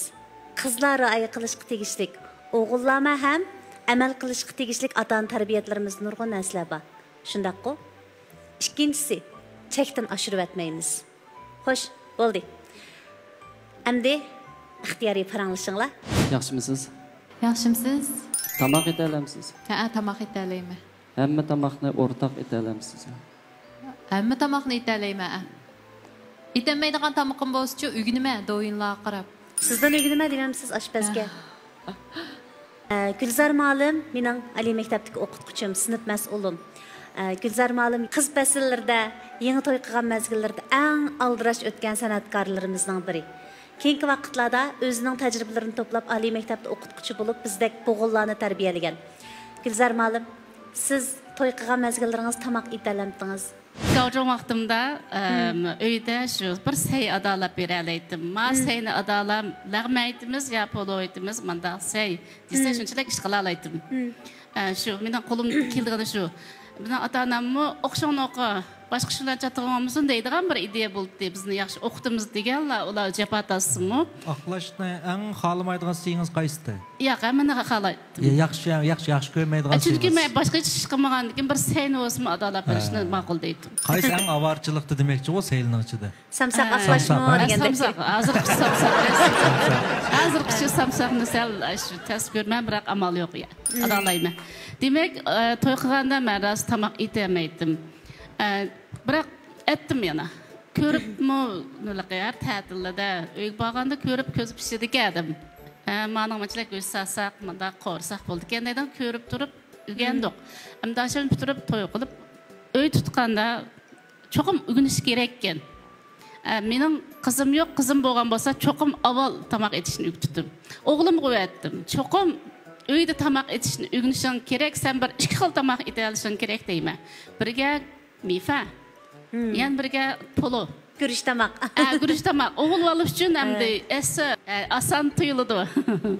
قىزلار رىئايە قىلىشقا تېگىشلىك، ئوغۇللارمۇ ھەم ئەمەل قىلىشقا تېگىشلىك ئاتا-ئانا تەربىيەتلىرىمىزدە نۇرغۇن نەرسىلەر بار. شۇنداققۇ؟ ئىككىنچىسى، چەكتىن ئاشۇرۇۋەتمەيمىز. خوش، بولدى. ئەمدى ئىختىيارىي پاراڭلىشىڭلار. ياخشىمۇسىز؟ ياخشىمۇسىز؟ تاماق ئېتەلەمسىز؟ ھەئە، تاماق ئېتەلەيمەن. ھەممە تاماقنى ئورتاق ئېتەلەمسىز؟ ھەممە تاماقنى ئېتەلەيمەن، ھە. ئېتەلمەيدىغان تامىقىم بولسىچۇ، ئۆگىنىمەن دويىنلارغا قاراپ. سىزدىن ئۆگىنىمەن دېمەمسىز، ئاشپەزگە؟ ئە، گۈلزار مۇئەللىم، مېنىڭ ئالىي مەكتەپتىكى ئوقۇتقۇچىم، سىنىپ مەسئۇلۇم. ئە، گۈلزار مۇئەللىم قىز پەسىللىرىدە، يېڭى توي قىلغان مەزگىللىرىدە ئەڭ ئالدىراش ئۆتكەن سەنئەتكارلىرىمىزنىڭ بىرى. كېيىنكى ۋاقىتلاردا ئۆزىنىڭ تەجرىبىلىرىنى توپلاپ، ئالىي مەكتەپتە ئوقۇتقۇچى بولۇپ، بىزدەك بوغۇنلارنى تەربىيەلىگەن. گۈلزار مۇئەللىم، سىز توي قىلغان مەزگىللىرىڭىزدا تاماق ئېتەلەمتىڭىز؟ گاۋجۇڭ ۋاقتىمدا، ئەم، ئۆيدە شۇ بىر سەي ئادالاپ بېرەلەيتتىم. ما سەينى ئادالا، لەغمەن ئېيتىمىز يا پولۇ ئېيتىمىز، مانداق سەي دېسە، شۇنچىلىك ئىش قىلالايتتىم. ئە، شۇ مېنىڭ قولۇمدىن كېلىدىغىنى شۇ. مېنىڭ ئاتا-ئاناممۇ ئوقۇشۇڭنى ئوقۇ، باشقا ئىش بىلەن چاتىقىڭ بولمىسۇن دەيدىغان بىر ئىدىيە بولدى. بىزنى ياخشى ئوقۇتىمىز دېگەنلا، ئۇلار جاپا تارتسىمۇ. ئاقلاشنى ئەڭ خالىمايدىغان سەيىڭىز قايسىدى؟ ياق، ھەممىنى خالايتتىم. يا-، ياخشى، ياخشى، ياخشى كۆرمەيدىغان چۈنكى سەيىڭىز؟ مەن باشقا ھېچ ئىش قىلمىغاندىكىن بىر سەينى بولسىمۇ ئادالاپ بېرىشنى ماقۇل دەيتتىم. قايسى ئەڭ ئاۋارىچىلىقتا دېمەكچىغۇ سەيلىنىڭ ئىچىدە؟ سامساق ھە. ئاقلاشمۇ ھە، دېگەندەك. سامساق، ھازىرقى سامساق. ھازىرقىچە سامساقنى سەل، ئە، شۇ تەس كۆرىمەن، بىراق ئامال يوق، يا. ئادالايمەن. دېمەك، ئە، توي قىلغاندا مەن راست تاماق ئېتەلمەيتتىم. ئە، بىراق ئەتتىم يەنە. كۆرۈپمۇ، نېمىلىقى، ھەر تەتىلدە ئۆيگە بارغاندا كۆرۈپ كۆز پىشىدىكەن ئادەم. ھە، مانىڭ مۇنچىلىك گۆش سالساق، مۇنداق قورساق بولىدىكەن دەيدىغان كۆرۈپ تۇرۇپ ئۆگەندۇق. ئەمدى ئاشۇنى پۈتتۈرۈپ توي قىلىپ، ئۆي تۇتقاندا چوقۇم ئۆگىنىش كېرەككەن. ئە، مېنىڭ قىزىم يوق، قىزىم بولغان بولسا چوقۇم ئاۋۋال تاماق ئېتىشنى ئۆگىتىتتىم. ئوغلۇمغا ئۆگەتتىم. چوقۇم ئۆيدە تاماق ئېتىشنى ئۆگىنىشىڭ كېرەك، سەن بىر ئىككى خىل تاماق ئېتەلىشىڭ كېرەك دەيمەن. بىرگە مىفە. مم. يەنە بىرگە پولۇ. گۈرۈچ تاماق. ئە، گۈرۈچ تاماق. ئوغۇل بالا ئۈچۈن ئەمدى ھە. ئەسسە، ئە، ئاسان تۇيۇلىدۇ.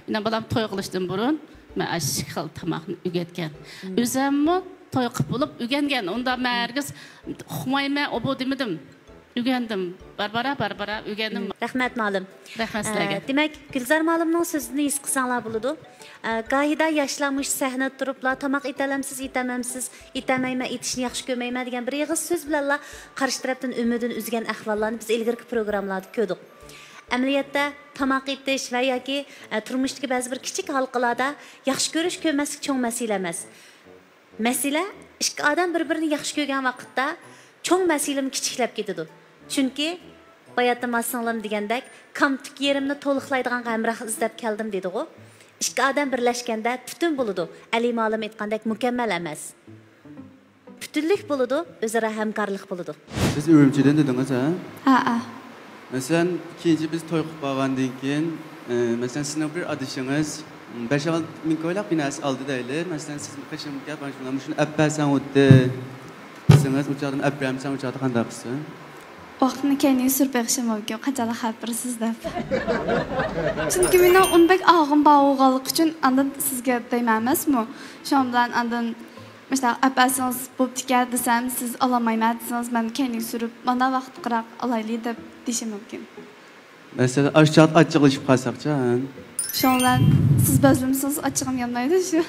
مېنىڭ بالام توي قىلىشتىن بۇرۇن مەن ئاشۇ ئىككى خىل تاماقنى ئۆگەتكەن. مم. ئۆزەممۇ توي قىلىپ بولۇپ ئۆگەنگەن. ئۇندا مەن ھەرگىز ئۇقمايمەن، ئوبۇ دېمىدىم. ئۆگەندىم. بارا بارا، بارا بارا ئۆگەندىم. مم. رەھمەت، مۇئەللىم. رەھمەت سىلەرگە. ئە، دېمەك، گۈلزار مۇئەللىمنىڭ سۆزىدىن ھېس قىلساڭلار بولىدۇ. ئە، گاھىدا ياشلار مۇشۇ سەھنىدە تۇرۇپلا، «تاماق ئېتەلەمسىز؟ ئېتەلمەمسىز؟ ئېتەلمەيمەن، ئېتىشنى ياخشى كۆرمەيمەن» دېگەن بىر ئېغىز سۆز بىلەنلا قارشى تەرەپتىن ئۈمىدىنى ئۈزگەن ئەھۋاللارنى بىز ئىلگىرىكى پروگراممىلاردا كۆردۇق. ئەمەلىيەتتە، تاماق ئېتىش ۋە ياكى، ئە، تۇرمۇشتىكى بەزى بىر كىچىك ھالقىلاردا ياخشى كۆرۈش، كۆرمەسلىك چوڭ مەسىلە ئەمەس. مەسىلە، ئىككى ئادەم بىر-بىرىنى ياخشى كۆرگەن ۋاقىتتا چوڭ مەسىلىمۇ كىچىكلەپ كېتىدۇ. چۈنكى باياتىن ما سىڭلىم دېگەندەك، «كامتۈك يېرىمنى تولۇقلايدىغان ھەمراھ ئىزدەپ كەلدىم» دېدىغۇ. ئىككى ئادەم بىرلەشكەندە پۈتۈن بولىدۇ. ئەلى مۇئەللىم ئېيتقاندەك مۇكەممەل ئەمەس. پۈتۈنلۈك بولىدۇ، ئۆزئارا ھەمكارلىق بولىدۇ. سىز ئۈرۈمچىدىن دېدىڭىز، ھە؟ ھەئە. مەسىلەن، كېيىنچە بىز توي قىلىپ بارغاندىن كېيىن، ئە، مەسىلەن، سىزنىڭ بىر ئادىشىڭىز، م، بەش ئالتە مىڭ كويلاق بىر نەرسە ئالدى دەيلى. مەسىلەن، سىز قېشىڭىزغا كەپ، مانا شۇنى ئەپ بەرسەڭ ئۇددى دېسىڭىز، ئۇ چاغدىمۇ ئەپ بەرمىسەڭ، ئۇ چاغدا قانداق قىلسۇن؟ ۋاقتىنى كەينىگە سۈرۈپ بېقىشىم مۇمكىن، قاچانلا خەۋەر بېرىسىز دەپ. چۈنكى مېنىڭ ئۇنى بەك ئالغۇم بار بولغانلىقى ئۈچۈن، ئاندىن سىزگە دەيمەن ئەمەسمۇ؟ شۇنىڭ بىلەن ئاندىن مۇشۇنداق ئەپ بەرسىڭىز بوپتىكەن دېسەم، سىز ئالالمايمەن دېسىڭىز، مەن كەينىگە سۈرۈپ، مانا ۋاقىتقىراق ئالايلى دەپ دېيىشىم مۇمكىن. مەسىلەن، ئاشۇ چاغدا ئاچچىقلىشىپ قالساقچۇ؟ شۇنىڭ بىلەن سىز بەزلىمىسىڭىز ئاچچىقىم يانمايدۇ شۇ.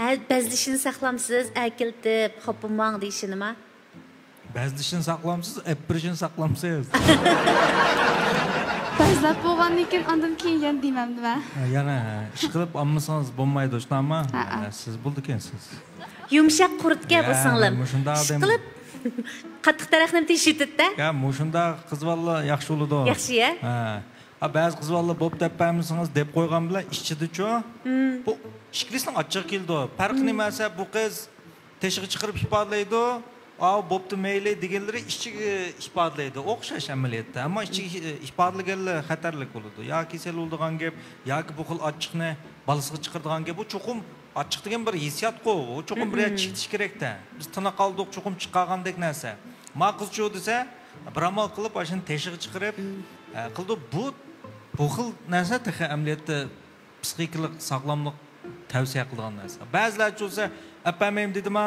ھە، بەزلىشىنى ساقلامسىز، ئەركىلىتىپ، خاپا بولماڭ دېيىشىنىما؟ بەزلىشىنى ساقلامسىز، ئەپ بېرىشىنى ساقلامسىز؟ بەزلەپ بولغاندىن كېيىن ئاندىن كېيىن يەنە دېمەمدىمەن. ھە، يەنە، ھە، ئىشقىلىپ ئالمىسىڭىز بولمايدۇ، شۇنداقمۇ؟ ھەئە. ھە، سىز بولىدىكەنسىز. يۇمشاق قۇرتكەن بۇ يا، سىڭلىم. مۇشۇنداق ئادەم. ئىشقىلىپ، قاتتىق تەرەقنىمۇ تېشىۋېتىدىدە. يا، مۇشۇنداق قىز بالىلار ياخشى بولىدۇ. ياخشى، يا؟ ھە. ھە، بەزى قىز بالىلار بوپ دەپ بەرمىسىڭىز دەپ قويغان بىلەن ئىچىدىچۇ. مم. بۇ ئىككىلىسىنىڭ ئاچچىقى كېلىدۇ. پەرقى مم. نېمە دېسە، بۇ قىز تېشىغا چىقىرىپ ئىپادىلەيدۇ. ئاۋۇ بوپتۇ مەيلى دېگەنلىرى ئىچىگە ئىپادىلەيدۇ. ئوخشاش ئەمەلىيەتتە. ئەمما ئىچىگە ئىپادىلىگەنلەر خەتەرلىك بولىدۇ. يا كېسەل بولىدىغان گەپ، ياكى بۇ خىل ئاچچىقنى بالىسىغا چىقىرىدىغان گەپ. بۇ چوقۇم ئاچچىق دېگەن بىر ھېسسىياتقۇ. ئۇ چوقۇم بىر يەردە چىقىش كېرەكتە. بىز تىنىق ئالدۇق، چوقۇم چىقارغاندەك نەرسە. ما قىزچۇ دېسە، بىر ئامال قىلىپ، ئاشۇنى تېشىغا چىقىرىپ، ئە، قىلىدۇ. بۇ، بۇ خىل نەرسە تېخى ئەمەلىيەتتە پسىخىكىلىق ساغلاملىق تەۋسىيە قىلىدىغان نەرسە. بەزىلەرچە بولسا، ئەپەرمەيمەن دېدىما،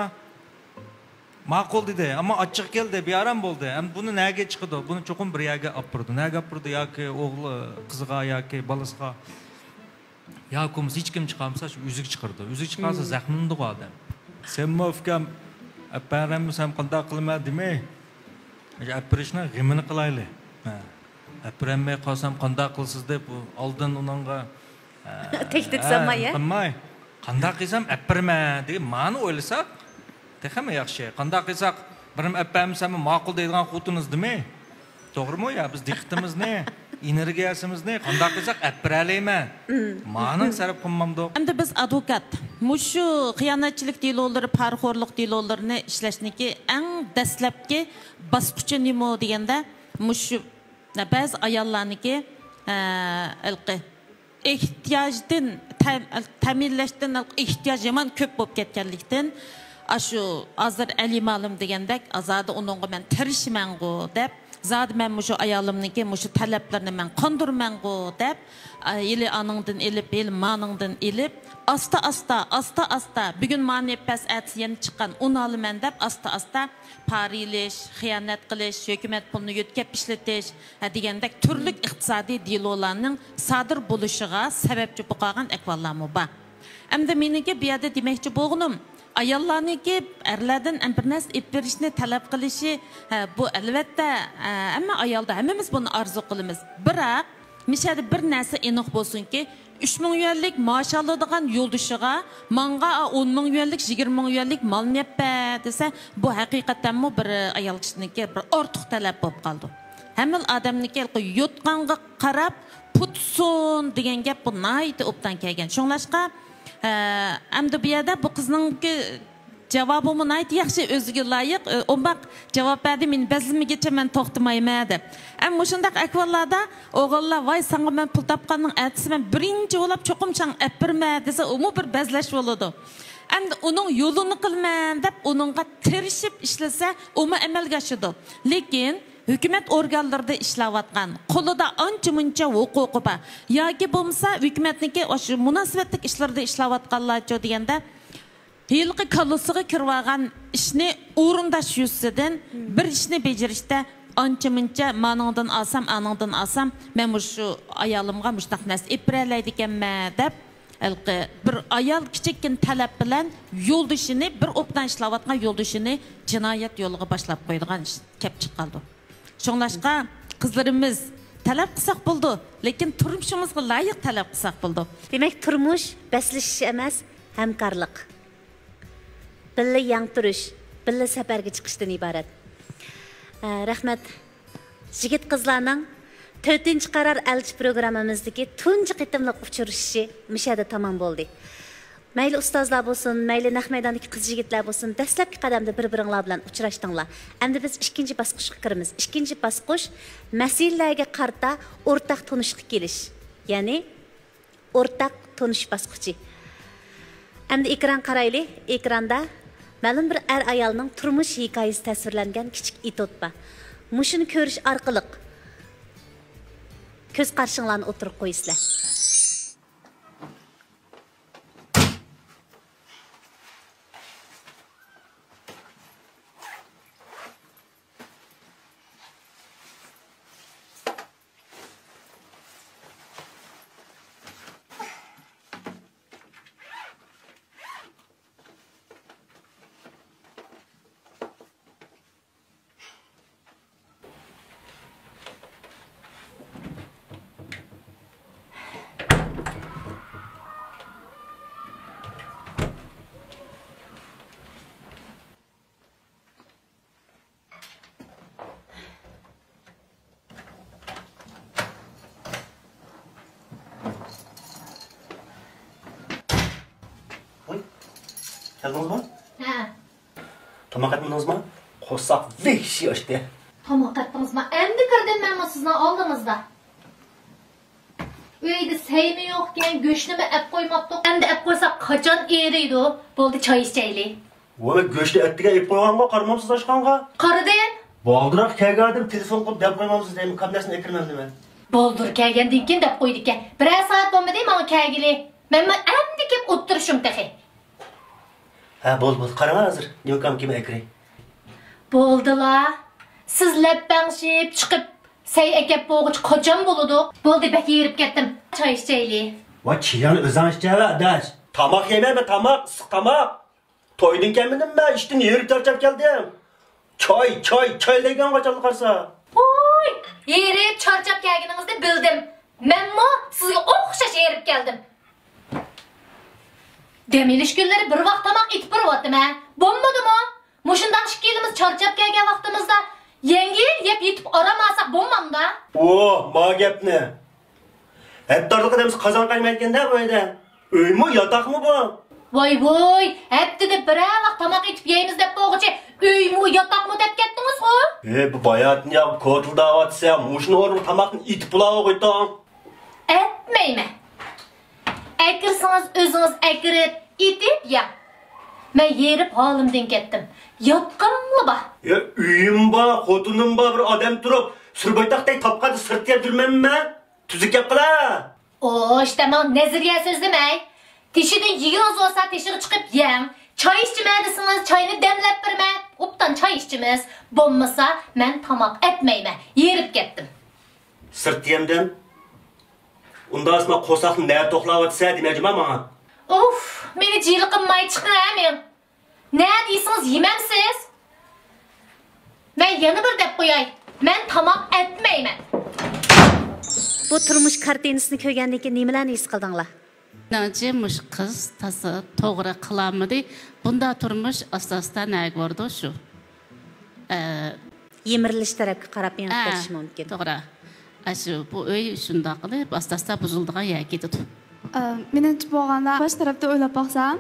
ماقۇل دېدى، ئەمما ئاچچىقى كەلدى، بىئارام بولدى. ئەمدى بۇنى نەگە چىقىدۇ؟ بۇنى چوقۇم بىر يەرگە ئاپىرىدۇ. نەگە ئاپىرىدۇ؟ ياكى ئوغلى، قىزىغا ياكى بالىسىغا. ياكى بولمىسا ھېچكىم چىقارمىسا، شۇ ئۆزىگە چىقىرىدۇ. ئۆزىگە چىقارسا زەخىملىنىدىغۇ ئادەم. سەنمۇ ئۇكام، ئەپەرەممۇ سەن قانداق قىلىمەن دېمەي، ئەپىرىشنىڭ غېمىنى قىلايلى. ھە. ئەپىرەلمەي قالسام قانداق قىلىسىز دەپ، ئالدىن ئۇنىڭغا، ھە، تەھدىت ھە، سالماي، يا؟ قىلماي. قانداق قىلسام ئەپىرىمەن دېگەن مانى ئويلىساق، تېخىمۇ ياخشى. قانداق قىلساق، بىرىم ئەپەرمىسەممۇ ماقۇل دەيدىغان خوتۇنىز دېمەي. توغرىمۇ يا؟ بىز دىققىتىمىزنى، ئېنېرگىيەسىمىزنى قانداق قىلساق ئەپىرەلەيمەن. مانىڭ سەرپ قىلمامدۇق. ئەمدى بىز ئادۋوكات، مۇشۇ خىيانەتچىلىك دېلولىرى، پارىخورلۇق دېلولىرىنى ئىشلەشنىكى ئەڭ دەسلەپكى باسقۇچى نېمە دېگەندە، مۇشۇ بەزى ئاياللارنىكى، ئە، ھېلىقى ئېھتىياجدىن، تەم-، تەمىنلەشتىن ئېھتىياج يامان كۆپ بولۇپ كەتكەنلىكتىن، ئاشۇ ھازىر ئەلى مالىم دېگەندەك، زادى ئۇنىڭغا مەن تىرىشىمەنغۇ دەپ، زادى مەن مۇشۇ ئايالىمنىڭكى مۇشۇ تەلەپلىرىنى مەن قاندۇرىمەنغۇ دەپ، ئا، ھېلى ئانىڭدىن ئېلىپ، ھېلى مانىڭدىن ئېلىپ، ئاستا-ئاستا، ئاستا-ئاستا، بۈگۈن مانى ئەپەرسە، ئەتىسى يەنە چىققان ئۇنى ئالىمەن دەپ، ئاستا-ئاستا پارا ئېلىش، خىيانەت قىلىش، ھۆكۈمەت پۇلىنى يۆتكەپ ئىشلىتىش، ھە، دېگەندەك تۈرلۈك ئىقتىسادىي دېلولارنىڭ سادىر بولۇشىغا سەۋەبچى بولۇپ قالغان ئەھۋاللارمۇ بار. ئەمدى مېنىڭكى بۇ يەردە دېمەكچى بولغىنىم، ئاياللارنىڭكى ئەرلەردىن بىر نەرسە ئېلىپ بېرىشنى تەلەپ قىلىشى، ھە، بۇ ئەلۋەتتە، ھە، ھەممە ئايالدا، ھەممىمىز بۇنى ئارزۇ قىلىمىز. بىراق، مىشەدە بىر نەرسە ئېنىق بولسۇنكى، ئۈچ مىڭ يۈەنلىك مائاش ئالىدىغان يولدىشىغا، ماڭا ئون مىڭ يۈەنلىك، يىگىرمە مىڭ يۈەنلىك مالنى ئەپ بەر دېسە، بۇ ھەقىقەتەنمۇ بىر ئايال كىشىنىڭكى بىر ئارتۇق تەلەپ بولۇپ قالىدۇ. ھەممىلا ئادەمنىڭكى يوتقانغا قاراپ پۇت سۇن دېگەن گەپ بۇ ناھايىتى ئوبدان كەلگەن. شۇڭلاشقا، ئە، ئەمدى بۇ يەردە بۇ قىزنىڭكى جاۋابىمۇ ناھايىتى ياخشى، ئۆزىگە لايىق، ئە، ئوماق جاۋاب بەردى، مېنى بەزلىمىگىچە مەن توختىمايمەن دەپ. ئەمما مۇشۇنداق ئەھۋاللاردا ئوغۇللار، ۋاي، ساڭا مەن پۇل تاپقاننىڭ ئەتىسى مەن بىرىنچى بولاپ چوقۇم ساڭا ئەپ بېرىمەن دېسە، ئۇمۇ بىر بەزلەش بولىدۇ. ئەمدى ئۇنىڭ يولىنى قىلىمەن دەپ ئۇنىڭغا تىرىشىپ ئىشلىسە، ئۇمۇ ئەمەلگە ئاشىدۇ. لېكىن ھۆكۈمەت ئورگانلىرىدا ئىشلەۋاتقان، قولىدا ئانچە-مۇنچە ھوقۇقى بار ياكى بولمىسا ھۆكۈمەتنىڭكى ئاشۇ مۇناسىۋەتلىك ئىشلىرىدا ئىشلەۋاتقانلارچۇ دېگەندە، ھېلىقى كاللىسىغا كىرىۋالغان ئىشنى ئورۇنداش يۈزىسىدىن بىر ئىشنى بېجىرىشتە ئانچە-مۇنچە مانىڭدىن ئالسام، ئانىڭدىن ئالسام، مەن مۇشۇ ئايالىمغا مۇشۇنداق نەرسە ئېلىپ بېرەلەيدىكەنمەن دەپ، ھېلىقى بىر ئايال كىچىككىنە تەلەپ بىلەن يولدىشىنى، بىر ئوبدان ئىشلەۋاتقان يولدىشىنى جىنايەت يولىغا باشلاپ قويىدىغان ئىش كەپ چىققالىدۇ. شۇڭلاشقا قىزلىرىمىز تەلەپ قىلساق بولىدۇ، لېكىن تۇرمۇشىمىزغا لايىق تەلەپ قىلساق بولىدۇ. دېمەك، تۇرمۇش بەسلىشىش ئەمەس، ھەمكارلىق. بىللە يەڭ تۇرۇش، بىللە سەپەرگە چىقىشتىن ئىبارەت. ئە، رەھمەت. يىگىت قىزلارنىڭ تۆتىنچى قارار ئەلچى پروگراممىمىزدىكى تۇنجى قېتىملىق ئۇچرىشىشى مۇشۇ يەردە تامام بولدى. مەيلى ئۇستازلار بولسۇن، مەيلى نەق مەيداندىكى قىز-يىگىتلەر بولسۇن، دەسلەپكى قەدەمدە بىر-بىرىڭلار بىلەن ئۇچراشتىڭلار. ئەمدى بىز ئىككىنچى باسقۇچقا كىرىمىز. ئىككىنچى باسقۇچ، مەسىلىلەرگە قارىتا ئورتاق تونۇشقا كېلىش، يەنى ئورتاق تونۇش باسقۇچى. ئەمدى ئېكران قارايلى. ئېكراندا مەلۇم بىر ئەر-ئايالنىڭ تۇرمۇش ھېكايىسى تەسۋىرلەنگەن كىچىك ئېتيۇد بار. مۇشۇنى كۆرۈش ئارقىلىق كۆز قارىشىڭلارنى ئوتتۇرىغا قويىسىلەر. ۋاي، كەلدىڭىزمۇ؟ ھە. تاماق ئەتمىدىڭىزمۇ؟ قورساق ۋەھشىي ئاچتى. تاماق ئەتتىڭىزمۇ؟ ئەمدى كىردىم مەنمۇ سىزنىڭ ئالدىڭىزدا. ئۆيدە سەيمۇ يوقكەن، گۆشنىمۇ ئەپ قويماپتۇق. ئەمدى ئەپ قويساق قاچان ئېرىيدۇ؟ بولدى، چاي ئىچەيلى. ۋاي، گۆشنى ئەتىگەن ئېلىپ قويغانغۇ، قارىمامسىز ئاشخانىغا؟ قارىدىم. بالدۇرراق كەلگەن ئادەم تېلېفون قىلىپ دەپ قويمامسىز دەيمەن، كاپ نەرسىنى ئەكىرمەمدىمەن. بالدۇر كەلگەندىن كېيىن دەپ قويىدىكەن. بىرەر سائەت بولمىدى ماڭا كەلگىلى. مەنمۇ ئەمدى كېلىپ ئولتۇرۇشۇم تېخى. ھە، بولدى، بولدى. قاراڭ ھازىر. نيۇكام كىم ئەكرەي. بولدىلا. سىز لەپپەڭشىپ چىقىپ، سەي ئەكەپ بولغۇچە قاچان بولىدۇ؟ بولدى، بەك ھېرىپ كەتتىم. چاي ئىچەيلى. ۋاي، چېيىڭنى ئۆزۈڭ ئىچەۋە، ئاداش. تاماق يەيمەن مەن، تاماق، ئىسسىق تاماق. تويدىن كەلمىدىممۇ، ئىشتىن ھېرىپ چارچاپ كەلدىم. چاي، چاي، چاي دېگەن قاچانلا قارىسا. ۋوي، ھېرىپ چارچاپ كەلگىنىڭىزنى بىلدىم. مەنمۇ سىزگە ئوخشاش ھېرىپ كەلدىم. دەم ئېلىش كۈنلىرى بىر ۋاق تاماق ئېتىپ بېرىۋاتىمەن. بولمىدىمۇ؟ مۇشۇنداق ئىككىلىمىز چارچاپ كەلگەن ۋاقتىمىزدا يەڭگىل يەپ يېتىپ ئارام ئالساق بولمامدا؟ ئوھ، ما گەپنى. ھەپتە ئارىلىق ئادەمسىز قازان قاينىمايدىكەن-دە بۇ يەردە. ئۆيمۇ، ياتاقمۇ بۇ؟ ۋاي ۋوي، ھەپتىدە بىرەر ۋاق تاماق ئېتىپ يەيمىز دەپ بولغۇچە، ئۆيمۇ، ياتاقمۇ دەپ كەتتىڭىزغۇ؟ ھې، بۇ باياتىن يا كوتۇلداۋاتسا، مۇشۇنى ئورنىغا تاماقنى ئېتىپ بولاۋۇغۇيتۇڭ. ئەتمەيمەن. ئەكىرسىڭىز ئۆزىڭىز ئەكىرىپ، ئېتىپ يەڭ. مەن ھېرىپ ھالىمدىن كەتتىم. ياتقىنلا بار. يا ئۆيۈم بار، خوتۇنۇم بار، بىر ئادەم تۇرۇپ، سۈربايتاقتەك تاپقاندا سىرتتا يەپ يۈرمەممۇ مەن؟ تۈزۈك گەپ قىلا! ئوش، دەماڭ، نەزەرىيە سۆزلىمەي. تېشىدىن يېگۈڭىز بولسا تېشىغا چىقىپ يەڭ. چاي ئىچىمەن دېسىڭىز، چاينى دەملەپ بېرىمەن. ئوبدان چاي ئىچىمىز. بولمىسا، مەن تاماق ئەتمەيمەن. ھېرىپ كەتتىم. سىرتتا يەمدىم. ئۇنداق ئاسما قورساقنى نەدە توقلاۋاتىسەن دېمە جۇما ماڭا. ئۇف، مېنى جىلىقىنماي چىقىڭ ھە مېڭ. نە دېسىڭىز يېمەمسىز؟ مەن يەنە بىر دەپ قوياي، مەن تاماق ئەتمەيمەن. بۇ تۇرمۇش كارتىنىسىنى كۆرگەندىن كېيىن نېمىلەرنى ھېس قىلدىڭلار؟ مېنىڭچە، مۇشۇ قىز تازا توغرا قىلالمىدى. بۇنداق تۇرمۇش ئاستا-ئاستا نەگە بارىدۇ شۇ. ئە، يىمىرىلىش تەرەپكە قاراپ مېڭىپ ھە، كېتىشى مۇمكىن. توغرا. ئاشۇ بۇ ئۆي شۇنداق قىلىپ ئاستا-ئاستا بۇزۇلىدىغان يەرگە كېتىدۇ. ئە، مېنىڭچە بولغاندا باش تەرەپتىن ئويلاپ باقسام،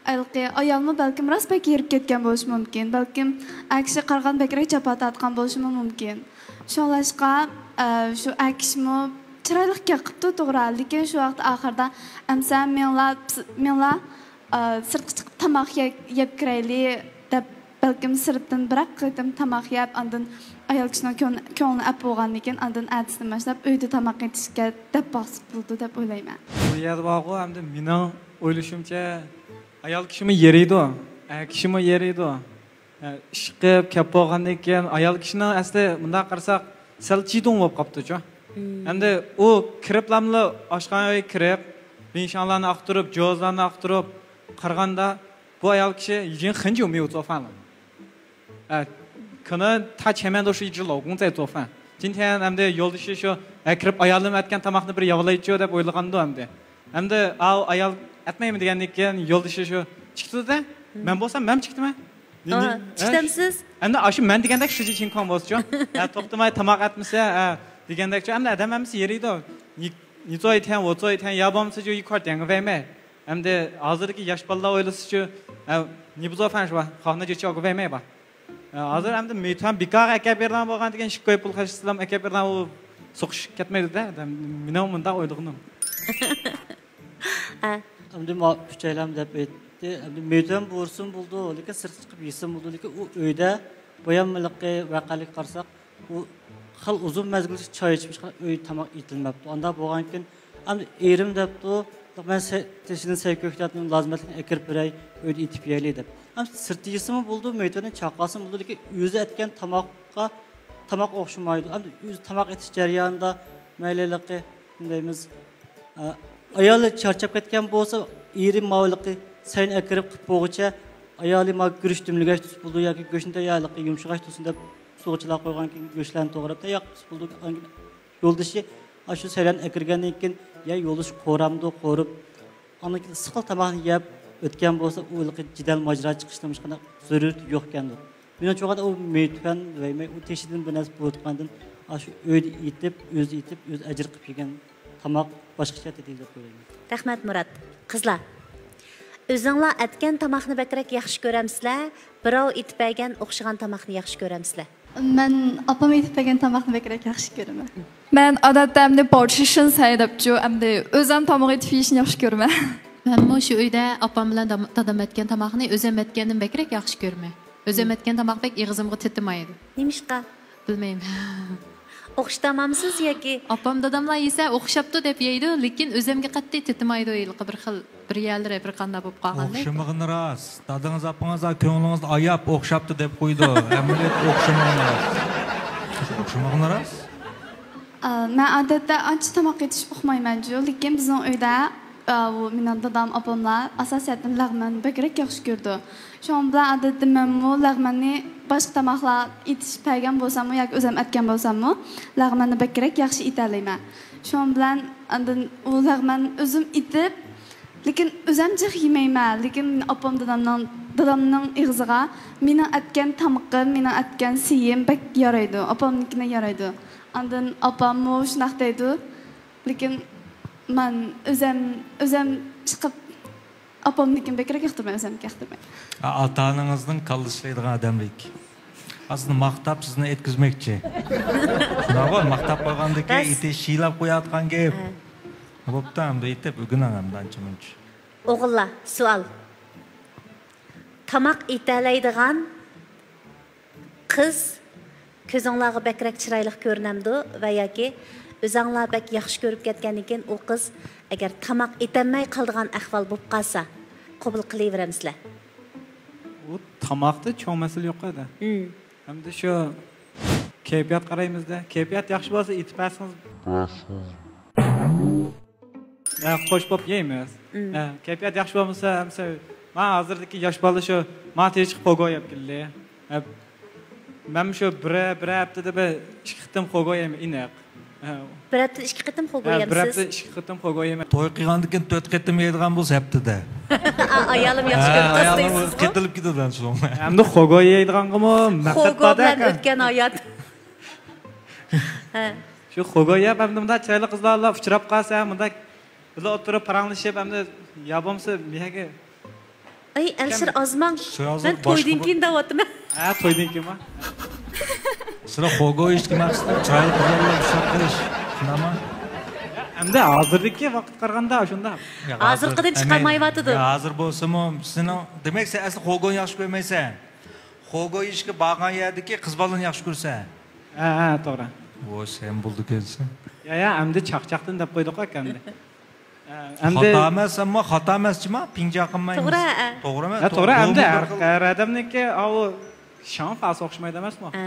ھېلىقى ئايالمۇ بەلكىم راست بەك ھېرىپ كەتكەن بولۇشى مۇمكىن. بەلكىم ئەر كىشى قارىغان بەكرەك جاپا تارتقان بولۇشىمۇ مۇمكىن. شۇڭلاشقا، ئە، شۇ ئەر كىشىمۇ چىرايلىق گەپ قىپتۇ، توغرا. لېكىن شۇ ۋاقىت ئاخىرىدا، «ئەمسە مېڭلا، مېڭلا، ئە، سىرتقا چىقىپ تاماق يەپ، يەپ كىرەيلى» دەپ، بەلكىم سىرتتىن بىرەر قېتىم تاماق يەپ، ئاندىن ئايال كىشىنىڭ كۆڭ-، كۆڭلىنى ئەپ بولغاندىن كېيىن، ئاندىن ئەتىسىدىن باشلاپ ئۆيدە تاماق ئېتىشكە دەپ باقسا بولىدۇ دەپ ئويلايمەن. بۇ يەردە بارغۇ، ئەمدى مېنىڭ ئويلىشىمچە، ئايال كىشىمۇ يېرىيدۇ، ئەر كىشىمۇ يېرىيدۇ. ئىشقىپ كەپ بولغاندىن كېيىن، ئايال كىشىنىڭ ئەسلى مۇنداق قارىساق، سەل چىدىڭ بولۇپ قاپتۇچۇ. مم. ئەمدى ئۇ كىرىپلاملا ئاشخانىغا كىرىپ، بىڭشاڭلارنى ئاختۇرۇپ، جوزلارنى ئاختۇرۇپ قارىغاندا، بۇ ئايال كىشى 已经很久没有做饭了. 哎，可能她前面都是一直老公在做饭。今天 ئەمدى يولدىشى شۇ، ئە، كىرىپ ئايالىم ئەتكەن تاماقنى بىر يەۋالايچۇ دەپ ئويلىغاندۇ ئەمدى. ئەمدى ئاۋۇ ئايال ئەتمەيمەن دېگەندىن كېيىن يولدىشى شۇ چىقتى-دە، مەن بولسام مەنمۇ چىقتىمەن. ئا، چىقتىمسىز؟ ئەمدى ئاشۇ مەن دېگەندەك شۇجى چىڭكوڭ بولسىچۇ. ھە، توختىماي تاماق ئەتمىسە، ھە، دېگەندەكچۇ. ئەمدى ئادەم ھەممىسى يېرىيدۇ. 你، 你做一天，我做一天，要不然就一块点个外卖. ئەمدى ھازىرقى ياش بالىلار ئويلىسىچۇ، ھە، 你不做饭是吧？好，那就叫个外卖吧. ھە، ھازىر ئەمدى مېيتۇەن بىكارغا ئەكەپ بېرىدىغان بولغاندىكىن، ئىككى كوي پۇل خەجلىسىلەم ئەكەپ بېرىدىغان، ئۇ سوقۇشۇپ كەتمەيدۇ-دە. مېنىڭ مۇنداق ئويلىغىنىم. ھە. ئەمدى ما ئۈچەيلەن دەپ ئېيتتى. ئەمدى مېيتۇەن بۇرسىمۇ بولىدۇ، لېكىن سىرتقا چىقىپ يېسىمۇ بولىدۇ. لېكىن ئۇ ئۆيدە بۇيان ھېلىقى ۋەقەلىككە قارىساق، ئۇ خېلى ئۇزۇن مەزگىلگىچە چاي ئىچىپ، ھېچقانداق ئۆيدە تاماق ئېتىلمەپتۇ. ئانداق بولغانكىن، ئەمدى ئېرىم دەپتۇ، مەن سە-، تېشىدىن سەي كۆكتاتنى، لازىمەتلىكنى ئەكىرىپ بېرەي، ئۆيدە ئېتىپ يەيلى دەپ. ئەمدى سىرتتا يېسىمۇ بولىدۇ، مېيتۇەندىن چاقىرسىمۇ بولىدۇ، لېكىن ئۆزى ئەتكەن تاماققا، تاماق ئوخشىمايدۇ. ئەمدى ئۆزى تاماق ئېتىش جەريانىدا مەيلى ھېلىقى، نېمە دەيمىز، ئە، ئايالى چارچاپ كەتكەن بولسا، ئېرى ماۋۇ ھېلىقى سەينى ئەكىرىپ قىلىپ بولغۇچە، ئايالى ماۋۇ گۈرۈچ دۈملىگەچ تۇتۇپ بولىدۇ ياكى گۆشنى تەييارلىق يۇمشىغاچ تۇرسۇن دەپ سۇغا چىلاپ قويغان كېيىن گۆشلەرنى توغراپ تەييار قىلىپ تۇتۇپ بولىدۇ. يولدىشى ئاشۇ سەيلەرنى ئەكىرگەندىن كېيىن، يا يولدىشى قورامدۇ، قورۇپ، ئاندىن كېيىن ئىسسىق تاماقنى يەپ ئۆتكەن بولسا، ئۇ ھېلىقى جېدەل ماجىرا چىقىشنىڭ ھېچقانداق زۆرۈرىيىتى يوق ئىكەندۇ. مېنىڭچە ئۇ مېيتۈەن دېمەي، ئۇ تېشىدىن بىر نەرسە بۇيرۇتقاندىن، ئاشۇ ئۆيدە ئېتىپ، ئۆزى ئېتىپ، ئۆزى ئەجىر قىلىپ يېگەن تاماق باشقىچە تېتىيدۇ دەپ ئويلايمەن. رەھمەت، مۇرات. قىزلار، ئۆزۈڭلار ئەتكەن تاماقنى بەكرەك ياخشى كۆرەمسىلەر، بىراۋ ئېتىپ بەرگەن ئوخشىغان تاماقنى ياخشى كۆرەمسىلەر؟ مەن ئاپام ئېتىپ بەرگەن تاماقنى بەكرەك ياخشى كۆرىمەن. مەن ئادەتتە ئەمدى پارتىشن سەي دەپچۇ، ئەمدى ئۆزۈم تاماق ئېتىپ يېيىشنى ياخشى كۆرىمەن. مەنمۇ شۇ ئۆيدە ئاپام بىلەن دام-، دادام ئەتكەن تاماقنى ئۆزۈم ئەتكەندىن بەكرەك ياخشى كۆرىمەن. ئۆزۈم ئەتكەن تاماق بەك ئېغىزىمغا تېتىمايدۇ. نېمىشقا؟ بىلمەيمەن. ئوخشىتامامسىز ياكى؟ ئاپام داداملار يېسە ئوخشاپتۇ دەپ يەيدۇ، لېكىن ئۆزەمگە قەتئىي تېتىمايدۇ، ھېلىقى بىر خىل، بىر يەرلىرى بىر قانداق بولۇپ قالغاندەك. ئوخشىمىغىنى راست. دادىڭىز ئاپىڭىز كۆڭلىڭىزنى ئاياپ ئوخشاپتۇ دەپ قويىدۇ. ئەمەلىيەتتە ئوخشىمىغىنى راست. ئوخشىمىغىنى راست. ئا، مەن ئادەتتە ئانچە تاماق ئېتىش ئۇقمايمەنچۇ، لېكىن بىزنىڭ ئۆيدە، ئا، بۇ مېنىڭ دادام، ئاپاملار ئاساسىيەتتىن لەغمەننى بەكرەك ياخشى كۆرىدۇ. شۇنىڭ بىلەن ئادەتتە مەنمۇ لەغمەننى باشقا تاماقلار ئېتىشىپ بەرگەن بولساممۇ ياكى ئۆزۈم ئەتكەن بولساممۇ، لەغمەننى بەكرەك ياخشى ئېتەلەيمەن. شۇنىڭ بىلەن ئاندىن ئۇ لەغمەن ئۆزۈم ئېتىپ، لېكىن ئۆزۈم جىق يېمەيمەن، لېكىن ئاپام دادامنىڭ، دادامنىڭ ئېغىزىغا مېنىڭ ئەتكەن تامىقىم، مېنىڭ ئەتكەن سېيىم بەك يارايدۇ، ئاپامنىڭكىنى يارايدۇ. ئاندىن ئاپاممۇ شۇنداق دەيدۇ، لېكىن مەن ئۆزەم، ئۆزەم چىقىپ ئاپامنىڭكىنى بەكرەك ياقتۇرىمەن، ئۆزەمنىڭكىنى ياقتۇرمايمەن. ئاتا-ئانىڭىزنىڭ كاللا ئىشلەيدىغان ئادەملىك. ھازىر ماختاپ سىزنى ئەتكۈزمەكچى. شۇنداققۇ، ماختاپ قويغاندىكى ئېتىش، شىيلاپ قويۇۋاتقان گەپ. بوپتۇ، ئەمدى ئېتىپ ئۆگىنىڭ ئەمدى ئانچە-مۇنچە. ئوغۇللار، سوئال. تاماق ئېتەلەيدىغان قىز كۆزۈڭلارغا بەكرەك چىرايلىق كۆرۈنەمدۇ ۋە ياكى ئۆزەڭلار بەك ياخشى كۆرۈپ كەتكەندىن كېيىن ئۇ قىز ئەگەر تاماق ئېتەلمەي قالىدىغان ئەھۋال بولۇپ قالسا، قوبۇل قىلىۋېرەمسىلەر؟ ئۇ تاماقتا چوڭ مەسىلە يوق ئەدە. ئەمدى شۇ كەيپىيات قارايمىزدە. كەيپىيات ياخشى بولسا ئېتىپ بەرسىڭىز. ھە، خوش بولۇپ يەيمىز. ھە، كەيپىيات ياخشى بولمىسا، ئەمسە، ما ھازىردىكى ياش بالا شۇ، ما تېز چىقىپ خوگو يەپ كېلىلى. ھە، مەن شۇ بىر، بىر ھەپتىدە بىر ئىككى قېتىم خوگو يەيمەن، ئېنىق. ھە. بىر ھەپتىدە ئىككى قېتىم خوگو ھە، بىر يەمسىز؟ ھەپتىدە ئىككى قېتىم خوگو يەيمەن. توي قىلغاندىن كېيىن تۆت قېتىم يەيدىغان بولسا ھەپتىدە. ئا، ئايالىم ياخشى ھە، كۆرۈپ ئايالىم قاستايسىزغۇ؟ قېتىلىپ كېتىدۇ ئەنە شۇنىڭ بىلەن. ئەمدى خوگو يەيدىغانغىمۇ مەقسەت خوگو بار بىلەن دەكەن. ئۆتكەن ھايات. ھە. شۇ خوگو يەپ، ئەمدى مۇنداق چىرايلىق قىزلار بىلەن ئۇچراپ قالسا، مۇنداق بىللە ئولتۇرۇپ پاراڭلىشىپ، ئەمدى يا بولمىسا مېھەرگە. ئەي، ئەلىشىر ئازماڭ. مەن تويدىن كېيىن دەۋاتىمەن. ھە، تويدىن كېيىنما؟ سىلەر خوگو يېيىشتىكى مەقسىتىڭ چىرايلىق قىزلار بىلەن ئۇچراپ قېلىش، شۇنداقمۇ؟ ئەمدى ھازىردىكى ۋاقىتقا قارىغاندا شۇنداق. ياق، ھازىر ھازىرقىدىن ئەمەس. چىقارمايۋاتىدۇ. ياق، ھازىر بولسىمۇ سېنىڭ، دېمەك، سەن ئەسلى خوگونى ياخشى كۆرمەيسەن. خوگو يېيىشكە بارغان يەردىكى قىز بالىنى ياخشى كۆرىسەن. ھە، ھە، توغرا. ۋوي، سەن بولىدىكەنسەن. يا، يا، ئەمدى چاقچاقتىن دەپ قويدۇق ئەمدى. ھە، ئەمدى خاتا ئەمەس، ئەمما خاتا ئەمەسچىما، پىڭجا قىلمايمىز. توغرا، ھە. توغرا ئەمەس، ھە، توغرا، توغرا، ئەمدى بۇمۇ ھەر، بىر خىل. ھەر ئادەمنىڭكى ئاۋۇ شاڭ خاسى ئوخشىمايدۇ ئەمەسمۇ؟ ھە.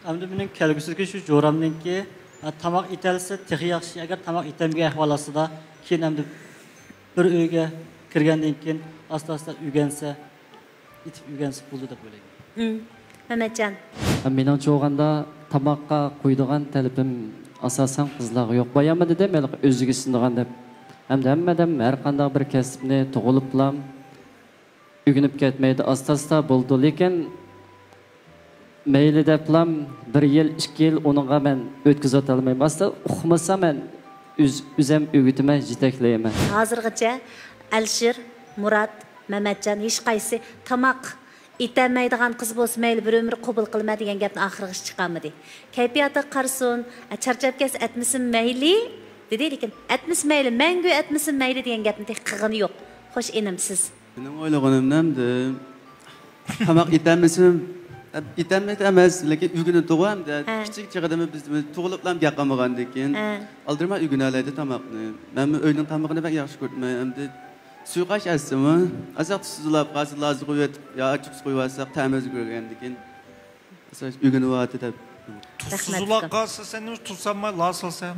ئەمدى مېنىڭ كەلگۈسىدىكى شۇ جورامنىڭكى، ھە، تاماق ئېتەلسە تېخى ياخشى، ئەگەر تاماق ئېتەلمىگەن ئەھۋال ئاستىدا، كېيىن ئەمدى بىر ئۆيگە كىرگەندىن كېيىن ئاستا-ئاستا ئۆگەنسە، ئېتىپ ئۆگەنسە بولىدۇ دەپ ئويلايمەن. مەمەتجان. مېنىڭچە بولغاندا، تاماققا قويىدىغان تەلىپىم ئاساسەن قىزلارغا يوق. باياممۇ دېدىم، ھېلىقى ئۆزىگە سىنىدىغان دەپ. ھەمدە ھەممە ئادەم ھەر قانداق بىر كەسىپنى تۇغۇلۇپلا ئۆگىنىپ كەتمەيدۇ، ئاستا-ئاستا بولىدۇ. لېكىن مەيلى دەپلا بىر يىل، ئىككى يىل ئۇنىڭغا مەن ئۆتكۈزۈۋېتەلمەيمەن. ئاستا ئۇقمىسا مەن ئۆز-، ئۆزەم ئۆگىتىمەن، يېتەكلەيمەن. ھازىرغىچە ئەلىشىر، مۇرات، مەمەتجان ھېچقايسى تاماق ئېتەلمەيدىغان قىز بولسا مەيلى بىر ئۆمۈر قوبۇل قىلىمەن دېگەن گەپنى ئاخىرغىچە چىقارمىدى. كەيپىياتىغا قارىسۇن، ئە، چارچاپ كەتسە ئەتمىسۇن مەيلى دېدى، لېكىن ئەتمىسە مەيلى، مەڭگۈ ئەتمىسۇن مەيلى دېگەن گەپنى تېخى قىلغىنى يوق. خوش ئىنىم، سىز؟ مېنىڭ ئويلىغىنىم ئەمدى تاماق ئېتەلمىسىمۇ، ئېتەلمەيدۇ ئەمەس، لېكىن ئۆگىنىدىغۇ ئەمدى. ھە. كىچىك چېغىدىمۇ بىز تۇغۇلۇپلا گەپ قىلمىغاندىكىن، ھە. ئالدىرىماي ئۆگىنەلەيدۇ تاماقنى. مەنمۇ ئۆينىڭ تامىقىنى بەك ياخشى كۆرىمەن. ئەمدى سۇيۇقئاش ئەتسىمۇ، ئازراق تۇزسىزلاپ قالسا، لازا قويۇۋېتىپ يا ئاچچىقسۇز قويۇۋەتسەك، تەمى ئۆزگەرگەندىكىن. ئۆگىنىۋاتىدۇ دەپ. تۇزسىزلاپ قالسا، سەن نېمە تۇز سالماي لاز سالسەن؟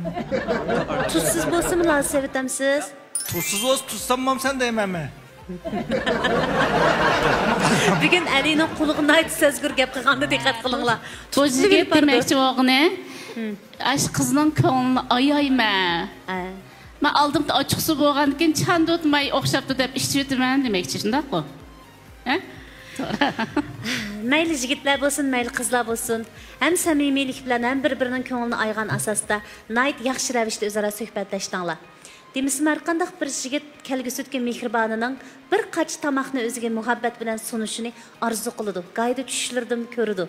تۇزسىز بولسىمۇ لاز سېلىۋېتەمسىز؟ تۇزسىز بولسا، تۇز سالمامسەن دەيمەنمۇ. بۈگۈن ئەلىنىڭ قۇلىقى ناھايىتى سەزگۈر گەپ قىلغاندا دىققەت قىلىڭلار. بۇ يىگىت دېمەكچى بولغىنى، ئاشۇ قىزنىڭ كۆڭلىنى ئايايمەن. ھە. مەن ئالدىمدا ئاچچىقسۇ بولغاندىكىن چاندۇتماي ئوخشاپتۇ دەپ ئىچىۋېتىمەن دېمەكچى، شۇنداققۇ؟ ھە؟ توغرا. مەيلى يىگىتلەر بولسۇن، مەيلى قىزلار بولسۇن، ھەم سەمىمىيلىك بىلەن، ھەم بىر-بىرىنىڭ كۆڭلىنى ئايىغان ئاساستا ناھايىتى ياخشى رەۋىشتە ئۆزئارا سۆھبەتلەشتىڭلار. دېمىسىمۇ، ھەرقانداق بىر يىگىت كەلگۈسىدىكى مېھرىبانىنىڭ بىر قاچا تاماقنى ئۆزىگە مۇھەببەت بىلەن سۇنۇشىنى ئارزۇ قىلىدۇ، گاھىدا چۈشلىرىدىمۇ كۆرىدۇ.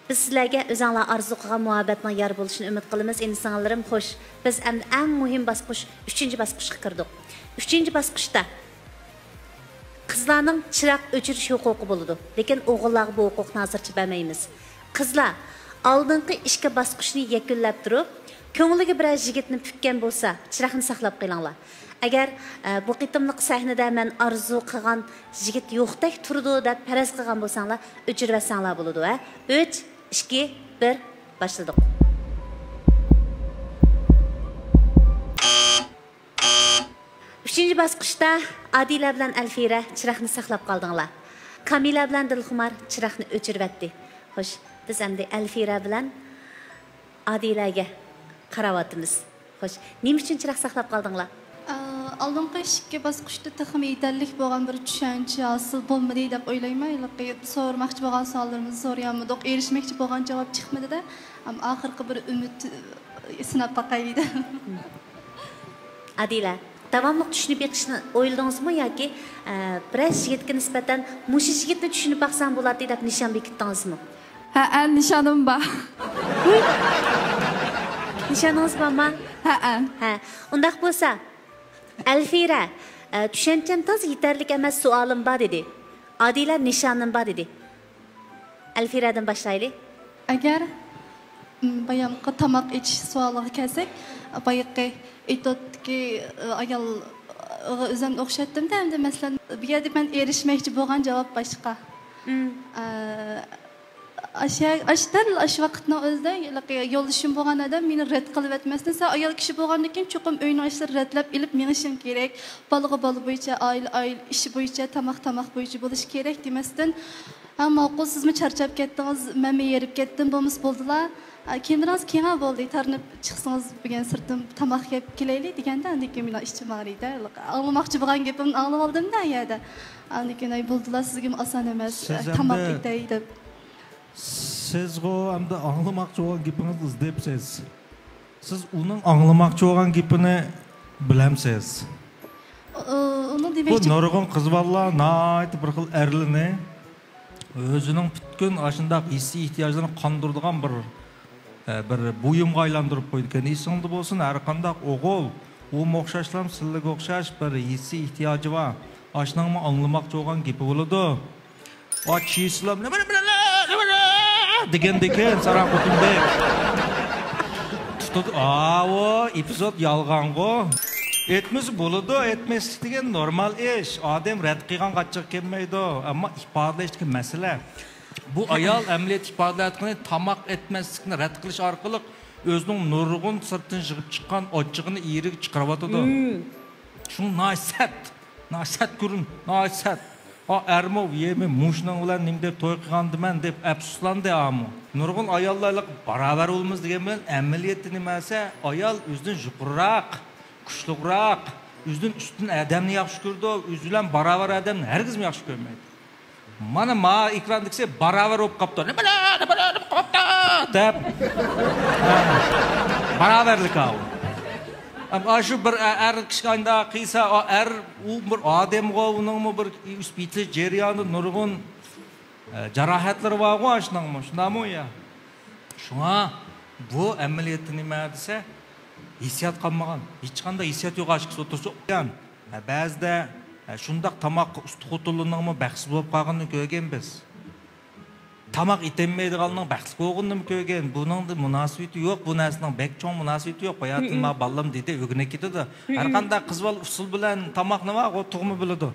بىز سىلەرگە ئۆزەڭلار ئارزۇ قىلغان مۇھەببەتنىڭ يار بولۇشىنى ئۈمىد قىلىمىز، ئىنى-سىڭىللىرىم. خوش، بىز ئەمدى ئەڭ مۇھىم باسقۇچ، ئۈچىنچى باسقۇچقا كىردۇق. ئۈچىنچى باسقۇچتا قىزلارنىڭ چىراغ ئۆچۈرۈش ھوقۇقى بولىدۇ، لېكىن ئوغۇللارغا بۇ ھوقۇقنى ھازىرچە بەرمەيمىز. قىزلار، ئالدىنقى ئىككى باسقۇچنى يەكۈنلەپ تۇرۇپ، كۆڭلىگە بىرەر يىگىتنى پۈككەن بولسا، چىراغنى ساقلاپ قېلىڭلار. ئەگەر، ئە، بۇ قېتىملىق سەھنىدە مەن ئارزۇ قىلغان يىگىت يوقتەك تۇرىدۇ دەپ پەرەز قىلغان بولساڭلار، ئۆچۈرۈۋەتسەڭلار بولىدۇ، ھە؟ ئۈچ، ئىككى، بىر، باشلىدۇق. ئۈچىنچى باسقۇچتا ئادىلە بىلەن ئەلفىرە چىراغنى ساقلاپ قالدىڭلار. كامىلە بىلەن دىلخۇمار چىراغنى ئۆچۈرۈۋەتتى. خوش، بىز ئەمدى ئەلفىرە بىلەن ئادىلەگە قاراۋاتىمىز. خوش، نېمە ئۈچۈن چىراغ ساقلاپ قالدىڭلار؟ ئە، ئالدىنقى ئىككى باسقۇچتا تېخىمۇ يېتەرلىك بولغان بىر چۈشەنچە ھاسىل بولمىدى دەپ ئويلايمەن. ھېلىقى سورىماقچى بولغان سوئاللىرىمىزنى سورىيالمىدۇق، ئېرىشمەكچى بولغان جاۋاب چىقمىدى-دە. ئەمما ئاخىرقى بىر ئۈمىد، ئە، سىناپ باقايلى دېدىم. ئادىلە، داۋاملىق چۈشىنىپ بېقىشنى ئويلىدىڭىزمۇ ياكى، ئە، بىرەر يىگىتكە نىسبەتەن مۇشۇ يىگىتنى چۈشىنىپ باقسام بولاتتى دەپ نىشان بېكىتتىڭىزمۇ؟ ھەئە، نىشانىم بار. ھۇي! نىشانىڭىز بارمۇ؟ ھەئە. ھە، ئۇنداق بولسا، ئەلفىرە، ئە، چۈشەنچەم تازا يېتەرلىك ئەمەس، سوئالىم بار دېدى. ئادىلە، نىشانىم بار دېدى. ئەلفىرەدىن باشلايلى. ئەگەر، م، بايامقى تاماق ئېتىش سوئالىغا كەلسەك، بايىقى ئېتوتتىكى، ئايالغا ئۆزۈمنى ئوخشاتتىم-دە، ئەمدى مەسىلەن، بۇ يەردە مەن ئېرىشمەكچى بولغان جاۋاب باشقا. مم. ئە، ئاشۇ، ئاشۇ دەل ئاشۇ ۋاقىتنىڭ ئۆزىدە ھېلىقى يولدىشىم بولغان ئادەم مېنى رەت قىلىۋەتمەسمۇ، سەن ئايال كىشى بولغاندىن كېيىن چوقۇم ئۆينىڭ ئىشلىرىنى رەتلەپ ئېلىپ مېڭىشىڭ كېرەك. بالىغا بالا بويىچە، ئائىلە، ئائىلە ئىشى بويىچە، تاماق، تاماق بويىچە بولۇشى كېرەك دېمەستىن، ھە، ماقۇل، سىزمۇ چارچاپ كەتتىڭىز، مەنمۇ ھېرىپ كەتتىم، بولمىسا بولدىلا. ئە، كىيىملىرىڭىز كېڭە بولدى، تارىنىپ چىقسىڭىز، بۈگۈن سىرتتىن تاماق يەپ كېلەيلى دېگەندە، ئاندىن كېيىن مېنىڭ ئىچىم ئاغرىيدۇ. ئاڭلىماقچى بولغان گېپىمنى ئاڭلىۋالدىم-دە ئەيەردە. ئاندىن كېيىن، ئەي، بولدىلا، سىزگىمۇ ئاسان ئەمەس، سىز ئە، تاماق ئەمدى ئېتەي دەپ. سىزغۇ ئەمدى ئاڭلىماقچى بولغان گېپىڭىزنى ئىزدەپسىز. سىز ئۇنىڭ ئاڭلىماقچى بولغان گېپىنى بىلەمسىز؟ ئۇ، ئۇنىڭ بۇ دېمەكچى نۇرغۇن قىز بالىلار ناھايىتى بىر خىل ئەرلىنى ئۆزىنىڭ پۈتكۈل ئاشۇنداق ھېسسىي ئېھتىياجلىرىنى قاندۇرىدىغان بىر، ئە، بىر بۇيۇمغا ئايلاندۇرۇپ قويىدىكەن. ئېسىڭدە بولسۇن، ھەر قانداق ئوغۇل ئۇمۇ ئوخشاشلا سىلىگە ئوخشاش بىر ھېسسىي ئېھتىياجى بار. ئاشۇنىڭمۇ ئاڭلىماقچى بولغان گېپى بولىدۇ. ئا، چىسىلام، نېمە، نېمە، نېمە، نېمە دېگەندىن كېيىن ساراڭ خوتۇندەك تۇتۇپ، ئاۋۇ ئېپىزود يالغانغۇ. ئېيتمىسا بولىدۇ، ئېيتماسلىق دېگەن نورمال ئىش. ئادەم رەت قىلغانغا ئاچچىقى كەلمەيدۇ، ئەمما ئىپادىلەشتىكى مەسىلە. بۇ ئايال ئەمەلىيەتتە ئىپادىلەۋاتقىنى تاماق ئەتمەسلىكنى رەت قىلىش ئارقىلىق ئۆزىنىڭ نۇرغۇن سىرتتىن يىغىپ چىققان ئاچچىقىنى ئېرىگە چىقىرىۋاتىدۇ. مم. شۇڭا ناھايىتى سەت، ناھايىتى سەت كۆرۈن، ناھايىتى سەت. ئا، ئەرمۇ، يېمى، مۇشۇنىڭ بىلەن نېمە دەپ توي قىلغانىدىمەن دەپ ئەپسۇسلاندى ئامۇ. نۇرغۇن ئاياللار باراۋەر بولىمىز دېگەن بىلەن ئەمەلىيەتتە نېمە دېسە، ئايال ئۆزىدىن يۇقىرىراق، كۈچلۈكرەك، ئۆزىدىن ئۈستۈن ئادەمنى ياخشى كۆرىدۇ، ئۆزى بىلەن باراۋەر ئادەمنى ھەرگىزمۇ ياخشى كۆرمەيدۇ. مانا، ما ئېكراندىكىسى باراۋەر بولۇپ قاپتۇ. نېمىلەر، نېمىلەر بولۇپ قاپتۇ دەپ. باراۋەرلىك ئاۋۇ. ئەم، ئاشۇ بىر ئە-، ئەر كىشى قانداق قىلسا، ئا، ئەر، ئۇ بىر ئادەمغۇ، ئۇنىڭمۇ بىر ئۆسۈپ يېتىلىش جەريانىدا نۇرغۇن، ئە، جاراھەتلىرى بارغۇ، ئاشۇنىڭمۇ، شۇنداقمۇ يا؟ شۇڭا بۇ ئەمەلىيەتتە نېمە دېسە، ھېسسىيات قالمىغان. ھېچقانداق ھېسسىيات يوق ئاشۇ كىشى ئوتتۇرىسىدا. ھە، بەزىدە، ھە، شۇنداق تاماققا ئۇستا خوتۇنلارنىڭمۇ بەختسىز بولۇپ قالغىنىنى كۆرگەن بىز. تاماق ئېتەلمەيدىغاننىڭ بەختلىك بولغىنىنىمۇ كۆرگەن. بۇنىڭدا مۇناسىۋىتى يوق، بۇ نەرسىنىڭ بەك چوڭ مۇناسىۋىتى يوق. باياتىن مم. ما بالام دېدى، ئۆگىنىپ كېتىدۇ. مم. ھەر قانداق قىز بالا ئۇسسۇل بىلەن تاماقنى بارغۇ، تۇغما بىلىدۇ.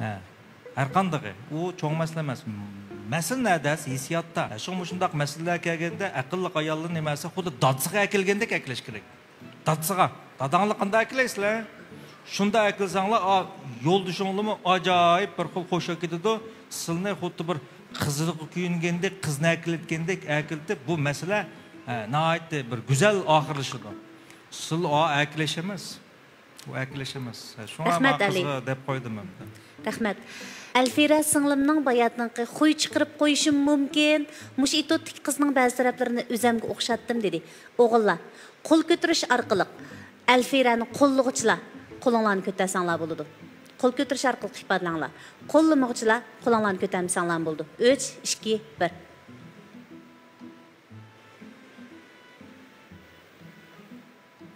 ھە. ھەر قاندىقى. ئۇ چوڭ مەسىلە ئەمەس. مەسىلە نەدە؟ ھېسسىياتتا. شۇڭا مۇشۇنداق مەسىلىلەر كەلگەندە ئەقىللىق ئاياللار نېمە دېسە، خۇددى دادىسىغا ئەكەلگەندەك ئەكىلىش كېرەك. دادىسىغا، داداڭلار قانداق ئەكىلەيسىلەر؟ شۇنداق ئەكىلسەڭلار، ئا، يولدىشىڭلارمۇ ئاجايىپ بىر خىل خۇش كېتىدۇ. سىلنى خۇددى بىر قىزىغا كۆيۈنگەندەك، قىزنى ئەكېلىۋەتكەندەك ئەكېلىتىپ، بۇ مەسىلە، ھە، ناھايىتى بىر گۈزەل ئاخىرلىشىدۇ. سىل، ئا، ئەكېلىش ئەمەس. ئۇ ئەكېلىش ئەمەس. ھە، شۇڭا رەھمەت، مانا ئەلى. قىزغا دەپ قويدۇم ئەمدى. رەھمەت. ئەلفىرە سىڭلىمنىڭ باياتىنقى خۇي چىقىرىپ قويۇشىمۇ مۇمكىن. مۇشۇ ئېتوتتىكى قىزنىڭ بەزى تەرەپلىرىنى ئۆزەمگە ئوخشاتتىم، دېدى. ئوغۇللار، قول كۆتۈرۈش ئارقىلىق ئەلفىرەنى قوللىغۇچىلار قولۇڭلارنى كۆتەرسەڭلار بولىدۇ. قول كۆتۈرۈش ئارقىلىق ئىپادىلەڭلار. قوللىمىغۇچىلار قولۇڭلارنى كۆتەرمىسەڭلارمۇ بولىدۇ. ئۈچ، ئىككى، بىر.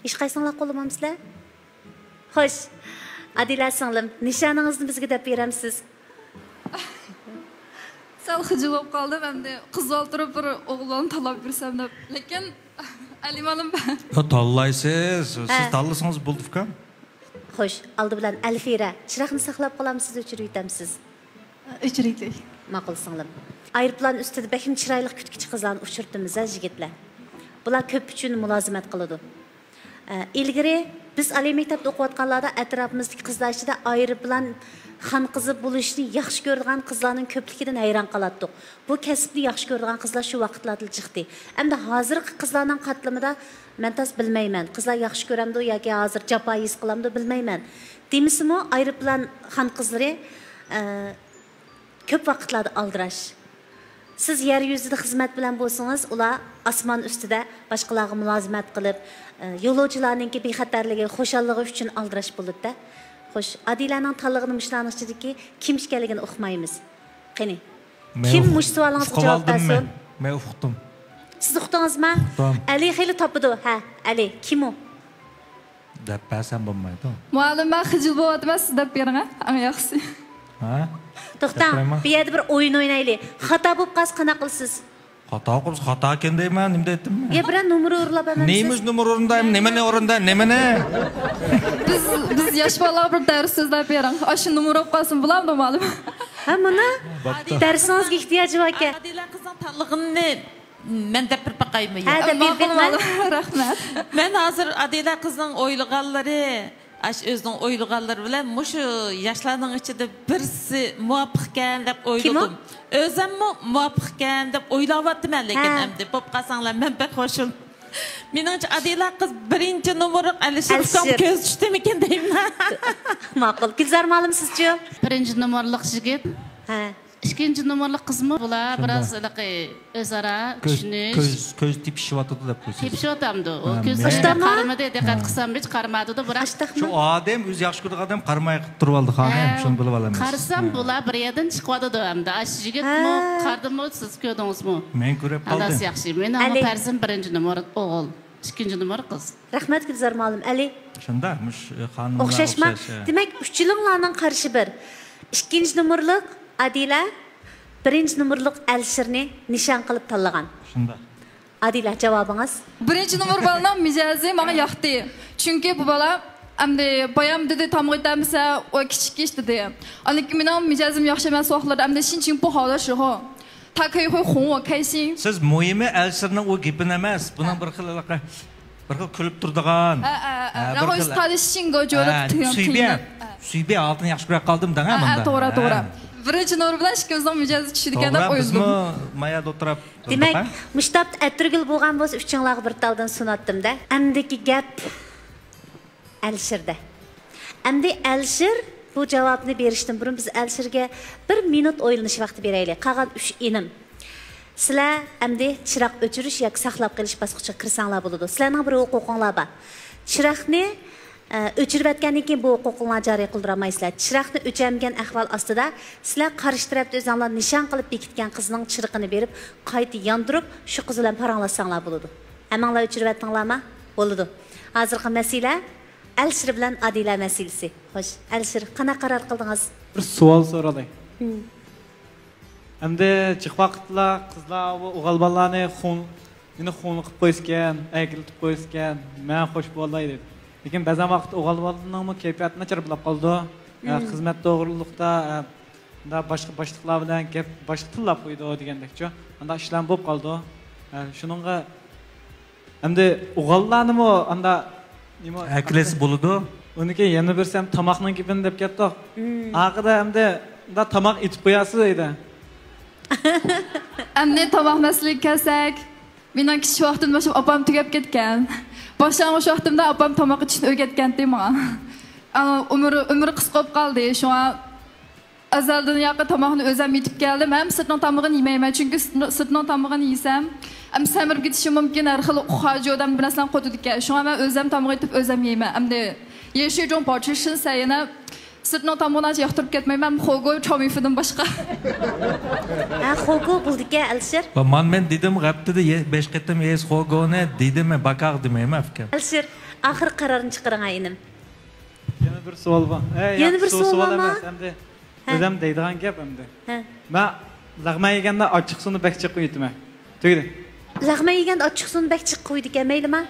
ھېچقايسىڭلار قوللىمامسىلەر؟ خوش. ئادىلە سىڭلىم، نىشانىڭىزنى بىزگە دەپ بېرەمسىز؟ خىجىل بولۇپ قالدىم، ئەمدى قىز بالا تۇرۇپ بىر ئوغۇل بالىنى تاللاپ بېرىسەن دەپ. لېكىن ئەلى مۇئەللىم. يا، تاللايسىز، سىز ھە. تاللىسىڭىز بولدى، ئۇكام. خوش، ئالدى بىلەن ئەلفىرە، چىراغنى ساقلاپ قالامسىز، ئۆچۈرۈۋېتەمسىز؟ ئۆچۈرۈۋېتەي. ماقۇل، سىڭلىم. ئايروپىلان ئۈستىدە بەكمۇ چىرايلىق كۈتكۈچى قىزلارنى ئۇچرىتىمىز ھە، يىگىتلەر. بۇلار كۆپ ئۈچۈن مۇلازىمەت قىلىدۇ. ئە، ئىلگىرى بىز ئالىي مەكتەپتە ئوقۇۋاتقانلاردا ئەتراپىمىزدىكى قىزلار ئىچىدە ئايروپىلان خان قىزى بولۇشنى ياخشى كۆرىدىغان قىزلارنىڭ كۆپلۈكىدىن ھەيران قالاتتۇق. بۇ كەسىپنى ياخشى كۆرىدىغان قىزلار شۇ ۋاقىتلاردىلا جىقتى. ئەمدى ھازىرقى قىزلارنىڭ قاتلىمىدا مەن تاس بىلمەيمەن. قىزلار ياخشى كۆرەمدۇ ياكى ھازىر جاپا ھېس قىلامدۇ بىلمەيمەن. دېمىسىمۇ، ئايروپىلان خان قىزلىرى، ئە، كۆپ ۋاقىتلاردا ئالدىراش. سىز يەر يۈزىدە خىزمەت بىلەن بولسىڭىز، ئۇلار ئاسمان ئۈستىدە باشقىلارغا مۇلازىمەت قىلىپ، ئە، يولۇچىلارنىڭكى بىخەتەرلىكى، خۇشاللىقى ئۈچۈن ئالدىراش بولىدۇ-دە. خوش، ئادىلەنىڭ تاللىغىنى مۇشۇلارنىڭ ئىچىدىكى كىم ئىكەنلىكىنى ئۇقمايمىز. قېنى، مەن كىم ئۇق-، مۇشۇ سوئالىڭىزغا جاۋاب ئۇقۇۋالدىممۇ؟ بەرسۇن؟ مەن ئۇقتۇم. سىز ئۇقتىڭىزما؟ ئۇقتۇم. ئەلى خېلى تاپىدۇ. ھە، ئەلى، كىم ئۇ؟ دەپ بەرسەم بولمايدۇ. مۇئەللىم، مەن خىجىل بولۇۋاتىمەن، سىز دەپ بېرىڭ، ھە؟ ئەڭ ياخشىسى. ھە؟ توختاڭ، دەپ بېرەيما؟ بۇ يەردە بىر ئويۇن ئوينايلى. خاتا بولۇپ قالسا قانداق قىلىسىز؟ خاتا قىلسا خاتا ئىكەن دەيمەن، نېمە دەيتتىم مەن؟ يا، بىرەر نومۇر ئورۇنلاپ بەرمەمسىز؟ نېمە نومۇر ئورۇندايمەن؟ نېمىنى ئورۇندايمەن؟ نېمىنى؟ بىز، بىز ياش بالىلارغا بىر دەرس سۆزلەپ بېرىڭ. ئاشۇ نومۇر بولۇپ قالسۇن، بولامدۇ، مۇئەللىم؟ ھە، مانا. بوپتۇ. دەرسىڭىزگە ئېھتىياجى باركەن. ئادىلە قىزنىڭ تاللىغىنىنى مەن دەپ بېرىپ باقايمۇ يا؟ ھە، دەپ بېرىپ ماقۇل، بېقىڭ. ماقۇل، رەھمەت. مەن ھازىر ئادىلە قىزنىڭ ئويلىغانلىرى، ئاشۇ ئۆزىنىڭ ئويلىغانلىرى بىلەن مۇشۇ ياشلارنىڭ ئىچىدە بىرسى مۇۋاپىقكەن دەپ كىم ئۇ؟ ئويلىدىم. ئۆزۈممۇ مۇۋاپىقكەن دەپ ئويلاۋاتىمەن، لېكىن ھە. ئەمدى بولۇپ قالساڭلار مەن بەك خوشۇم. مېنىڭچە ئادىلە قىز بىرىنچى نومۇرلۇق ئەلىشىر ئۇكام ئەلىشىر. كۆز چۈشتىمىكىن دەيمەن. ماقۇل. گۈلزار مۇئەللىم، سىزچۇ؟ بىرىنچى نومۇرلۇق يىگىت. ھە. ئىككىنچى نومۇرلۇق قىزمۇ بۇلار شۇنداق. بىراز ھېلىقى ئۆزئارا كۆز، چۈشىنىش. كۆز، كۆز تېپىشىۋاتىدۇ دەپ قويسىز. تېپىشىۋاتامدۇ. ئۇ ھە، كۆز مەن قارىمىدى، دىققەت ھە. قىلسام ھېچ قارىمايدۇ، بىراق. شۇ ئادەم ئۆزى ياخشى كۆرىدىغان ئادەم قارىماي قىلىپ تۇرۇۋالدى، خانىم، ھە. شۇنى بىلىۋالىمىز. قارىسام ھە. بۇلار بىر يەردىن چىقىۋاتىدۇ ئەمدى. ئاشۇ يىگىتمۇ ھە. قارىدىمۇ، سىز كۆردىڭىزمۇ؟ مەن كۆرۈپ قالدىم. ئانداق ياخشى. مېنىڭمۇ ئەلى. پەرزىم بىرىنچى نومۇر ئوغۇل، ئىككىنچى نومۇر قىز. رەھمەت، گۈلزار مۇئەللىم. ئەلى. شۇنداق، مۇش، ئە، خانىملار ئوخشاشما؟ ئوخشاش، ئە. دېمەك، ئۈچىلىڭلارنىڭ قارىشى بىر. ئىككىنچى نومۇرلۇق ئادىلە، بىرىنچى نومۇرلۇق ئەلىشىرنى نىشان قىلىپ تاللىغان. شۇنداق. ئادىلە، جاۋابىڭىز؟ بىرىنچى نومۇر بالىنىڭ مىجەزى ماڭا ياقتى. چۈنكى بۇ بالا ئەمدى بايام دېدى، تامغا يېتەلمىسە، ئۇ كىچىك ئىش دېدى. ئاندىن كېيىن مېنىڭ مىجەزىم ياخشى ئەمەس ۋاقىتلىرىدا ئەمدى شىنچىڭ پۇ خاۋلاشىغۇ. تا كەيخۇي خۇڭ ۋا كەيشىڭ. سىز مۇھىمى ئەلىشىرنىڭ ئۇ گېپىنى ئەمەس، بۇنىڭ ھە. بىر خىل ھېلىقى، بىر خىل كۈلۈپ تۇرىدىغان. ھە، ھە، ھە. ھە، بىر خىل، ھە، سۈيبىيە، ھە. سۈيبىيە ھالىتىنى ياخشى كۆرۈپ قالدىم دەڭ، ھە، ھە، مۇنداق. توغرا، ھە. توغرا. بىرىنچى نومۇر بىلەن ئىككىمىزنىڭ مىجەزى چۈشىدىكەن دەپ توغرا، ئويلىدىم. بىزمۇ مايا ئولتۇرۇپ دېمەك، مۇشتاپتا ئەتىرگۈل بولغان بولسا، ئۈچىڭلارغا بىر تالدىن سۇناتتىم-دە. ئەمدىكى گەپ ئەلىشىردە. ئەمدى ئەلىشىر بۇ جاۋابنى بېرىشتىن بۇرۇن بىز ئەلىشىرگە بىر مىنۇت ئويلىنىش ۋاقتى بېرەيلى. قالغان ئۈچ ئىنىم. سىلەر ئەمدى چىراغ ئۆچۈرۈش ياكى ساقلاپ قېلىش باسقۇچىغا كىرسەڭلار بولىدۇ. سىلەرنىڭ بىر ھوقۇقۇڭلار بار. چىراغنى، ئە، ئۆچۈرۈۋەتكەندىن كېيىن بۇ ھوقۇقۇڭلارنى جارى قىلدۇرالمايسىلەر. چىراغنى ئۆچۈرمىگەن ئەھۋال ئاستىدا سىلەر قارشى تەرەپتە ئۆزۈڭلار نىشان قىلىپ بېكىتكەن قىزنىڭ چىرىقىنى بېرىپ، قايتا ياندۇرۇپ، شۇ قىز بىلەن پاراڭلاشساڭلار بولىدۇ. ھەممىڭلار ئۆچۈرۈۋەتتىڭلارمۇ؟ بولىدۇ. ھازىرقى مەسىلە ئەلىشىر بىلەن ئادىلە مەسىلىسى. خوش، ئەلىشىر، قانداق قارار قىلدىڭىز؟ بىر سوئال سورالاي. ھىم. ئەمدى جىق ۋاقىتلا قىزلار بۇ ئوغۇل بالىلارنى خۇڭ، مېنى خۇڭلۇق قىلىپ قويسىكەن، ئەركىلىتىپ قويسىكەن، مەن خوش بولاي دەيدۇ. لېكىن بەزەن ۋاقىتتا ئوغۇل بالىنىڭمۇ كەيپىياتى ناچار بولاپ قالىدۇ. ھىم. خىزمەت توغرۇلۇقتا، مۇنداق باشقا باشلىقلار بىلەن گەپ، باشقا تىللاپ قويىدۇ دېگەندەكچۇ. ئانداق ئىشلارمۇ بولۇپ قالىدۇ. شۇنىڭغا ئەمدى ئوغۇللارنىمۇ ئاندا نېمە ئەركىلەتسە بولىدۇ. ئۇنىڭكى يەنە بىرسى ھەم تاماقنىڭ گېپىنى دەپ كەتتۇق. مم. ئاخىرىدا ئەمدى مۇنداق تاماق ئېتىپ قويارسىز دەيدۇ. ئەمدى تاماق مەسىلىگە كەلسەك، مېنىڭ كىچىك ۋاقتىمدىن باشلاپ ئاپام تۈگەپ كەتكەن. باشلانغۇچ ۋاقتىمدا ئاپام تاماق ئېتىشنى ئۆگەتكەنتى ماڭا. ئەمما ئۆمرى، ئۆمرى قىسقا بولۇپ قالدى، شۇڭا ئەزەلدىن ياقى تاماقنى ئۆزەم يېتىپ كەلدىم. ھەم سىرتنىڭ تامىقىنى يېمەيمەن، چۈنكى سىرتنىڭ، سىرتنىڭ تامىقىنى يېسەم، ھەم سەمرىپ كېتىشىم مۇمكىن، ھەر خىل خاجۇدەم بىر نەرسىلەرنى قوتىدىكەن. شۇڭا مەن ئۆزەم تامىقىنى يېتىپ ئۆزەم يەيمەن. ئەمدى يېشى جوڭ پاچىشىن سەينە سىرتنىڭ تامىقىنى ئانچە ياقتۇرۇپ كەتمەيمەن، خۇگو، چاۋمىفىدىن باشقا. ھە، خۇگو بولىدىكەن، ئەلىشىر. مانا مەن دېدىم، ھەپتىدە يە-، بەش قېتىم يەيسىز خۇگونى دېدىم، مەن باكاغ دېمەيمەن، ئۇكام. ئەلىشىر، ئاخىرقى قارارنى چىقىرىڭ، ئىنىم. يەنە بىر سوئال بار. ئەي، يەنە بىر سوئال بارمۇ؟ ئەمدى ھە. ئۆزەم دەيدىغان گەپ ئەمدى. ھە. مەن لەغمەن يېگەندە ئاچچىقسۇنى بەك جىق قۇيۇۋېتىمەن. تۈگىدى. لەغمەن يېگەندە ئاچچىقسۇنى بەك جىق قۇيىدىكەن، مەيلىما؟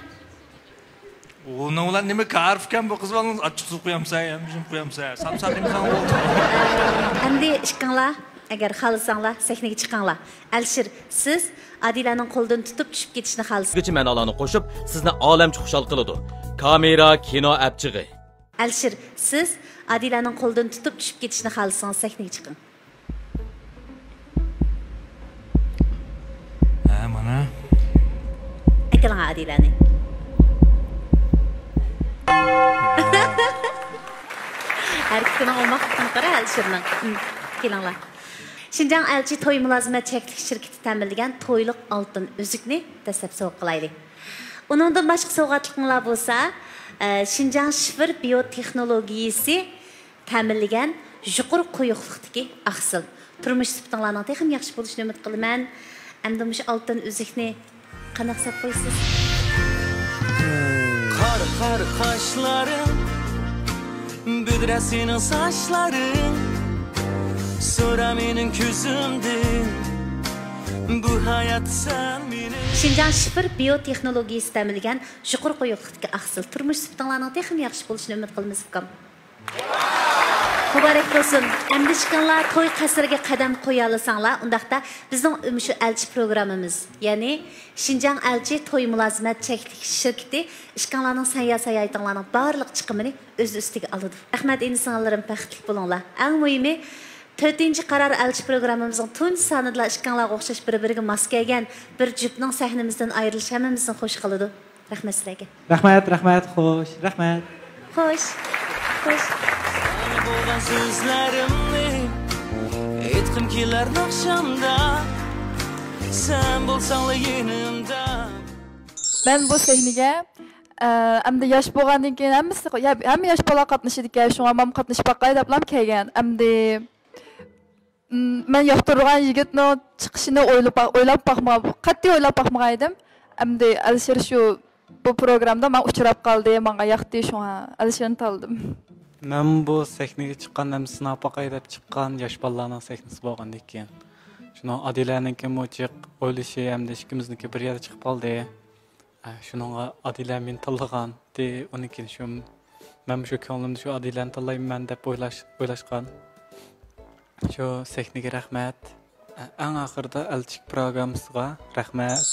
ئۇنىڭ بىلەن نېمە كارىفكەن بۇ قىز بالىڭىز؟ ئاچچىقسۇ قۇيامسەن، ھەممىشىنى قۇيامسەن، ساپ ساقىمىساڭ بولدى. ئەمدى ئىككىڭلار، ئەگەر خالىساڭلار، سەھنىگە چىقىڭلار. ئەلىشىر، سىز ئادىلەنىڭ قولىدىن تۇتۇپ چۈشۈپ كېتىشنى خالىسىڭىز. كۆرگۈچى مەنالارنى قوشۇپ، سىزنى ئالەمچە خۇشال قىلىدۇ. كامېرا، كىنو ئەپچىقى. ئەلىشىر، سىز ئادىلەنىڭ قولىدىن تۇتۇپ چۈشۈپ كېتىشنى خالىسىڭىز، سەھنىگە چىقىڭ. ھە، مانا. ئەكېلىڭ ئادىلەنى. ھەرىكىتىنىڭ ئوماقلىقىنى قارا ئەلىشىرنىڭ. كېلىڭلار. شىنجاڭ ئەلچى توي مۇلازىمەت چەكلىك شىركىتى تەمىنلىگەن تويلۇق ئالتۇن ئۈزۈكنى دەسلەپ سوۋغا قىلايلى. ئۇنىڭدىن باشقا سوۋغاتلىقىڭلار بولسا، ئە، شىنجاڭ شىفېر بىيو تېخنولوگىيىسى تەمىنلىگەن يۇقىرى قويۇقلۇقتىكى ئاقسىل. تۇرمۇش سۈپىتىڭلارنىڭ تېخىمۇ ياخشى بولۇشىنى ئۈمىد قىلىمەن. ئەمدى مۇشۇ ئالتۇن ئۈزۈكنى قانداق سەپ قويىسىز؟ قارا قارا قاشلىرىڭ، بۈدرە سېنىڭ ساچلىرىڭ، سورا مېنىڭ كۆزۈمدىن، بۇ ھايات سەن مېنىڭ. شىنجاڭ شىفېر بىيو تېخنولوگىيىسى تەمىنلىگەن يۇقىرى قويۇقلۇقتىكى ئاقسىل. تۇرمۇش سۈپىتىڭلارنىڭ تېخىمۇ ياخشى بولۇشىنى ئۈمىد قىلىمىز، ئۇكام. مۇبارەك بولسۇن. ئەمدى ئىككىڭلار توي قەسرىگە قەدەم قويالىساڭلار، ئۇنداقتا بىزنىڭ مۇشۇ ئەلچى پروگراممىمىز، يەنى شىنجاڭ ئەلچى توي مۇلازىمەت چەكلىك شىركىتى ئىككىڭلارنىڭ سەن-يا ساياھىتىڭلارنىڭ بارلىق چىقىمىنى ئۆز ئۈستىگە ئالىدۇ. رەھمەت، ئىنى-سىڭىللىرىم، بەختلىك بولۇڭلار. ئەڭ مۇھىمى، تۆتىنچى قارار ئەلچى پروگراممىمىزنىڭ تۇنجى سانىدىلا ئىككىڭلارغا ئوخشاش بىر-بىرىگە ماس كەلگەن بىر جۈپنىڭ سەھنىمىزدىن ئايرىلىشى ھەممىمىزنى خوش قىلىدۇ. رەھمەت سىلەرگە. رەھمەت، رەھمەت، خوش، رەھمەت. خوش، خوش. ساڭا بولغان سۆزلىرىمنى ئېيتقۇم كېلەر ناخشامدا، سەن بولساڭلا يېنىمدا. مەن بۇ سەھنىگە، ئە، ئەمدى ياش بولغاندىن كېيىن ھەممىسى، يا، ھەممە ياش بالا قاتنىشىدىكەن، شۇڭا مەنمۇ قاتنىشىپ باقاي دەپلا كەلگەن. ئەمدى، م، مەن ياقتۇرىدىغان يىگىتنىڭ چىقىشىنى ئويلاپ، ئويلاپ باقمىغان، قەتئىي ئويلاپ باقمىغان ئىدىم. ئەمدى ئەلىشىر شۇ بۇ پروگرامدا ماڭا ئۇچراپ قالدى، ماڭا ياقتى، شۇڭا ئەلىشىرنى تاللىدىم. مەن بۇ سەھنىگە چىققان ھەم سىناپ باقاي دەپ چىققان ياش بالىلارنىڭ سەھنىسى بولغاندىكىن، شۇنىڭ ئادىلەنىڭكىمۇ جىق ئويلىشى ھەمدە ئىككىمىزنىڭكى بىر يەردە چىقىپ قالدى. ئە، شۇنىڭغا ئادىلە مېنى تاللىغانتى، ئۇنىڭ كېيىن شۇ، مەنمۇ شۇ كۆڭلۈمدە شۇ ئادىلەنى تاللايمەن دەپ ئويلاش-، ئويلاشقان. شۇ سەھنىگە رەھمەت. ئە، ئەڭ ئاخىرىدا ئەلچىك پروگراممىسىغا رەھمەت.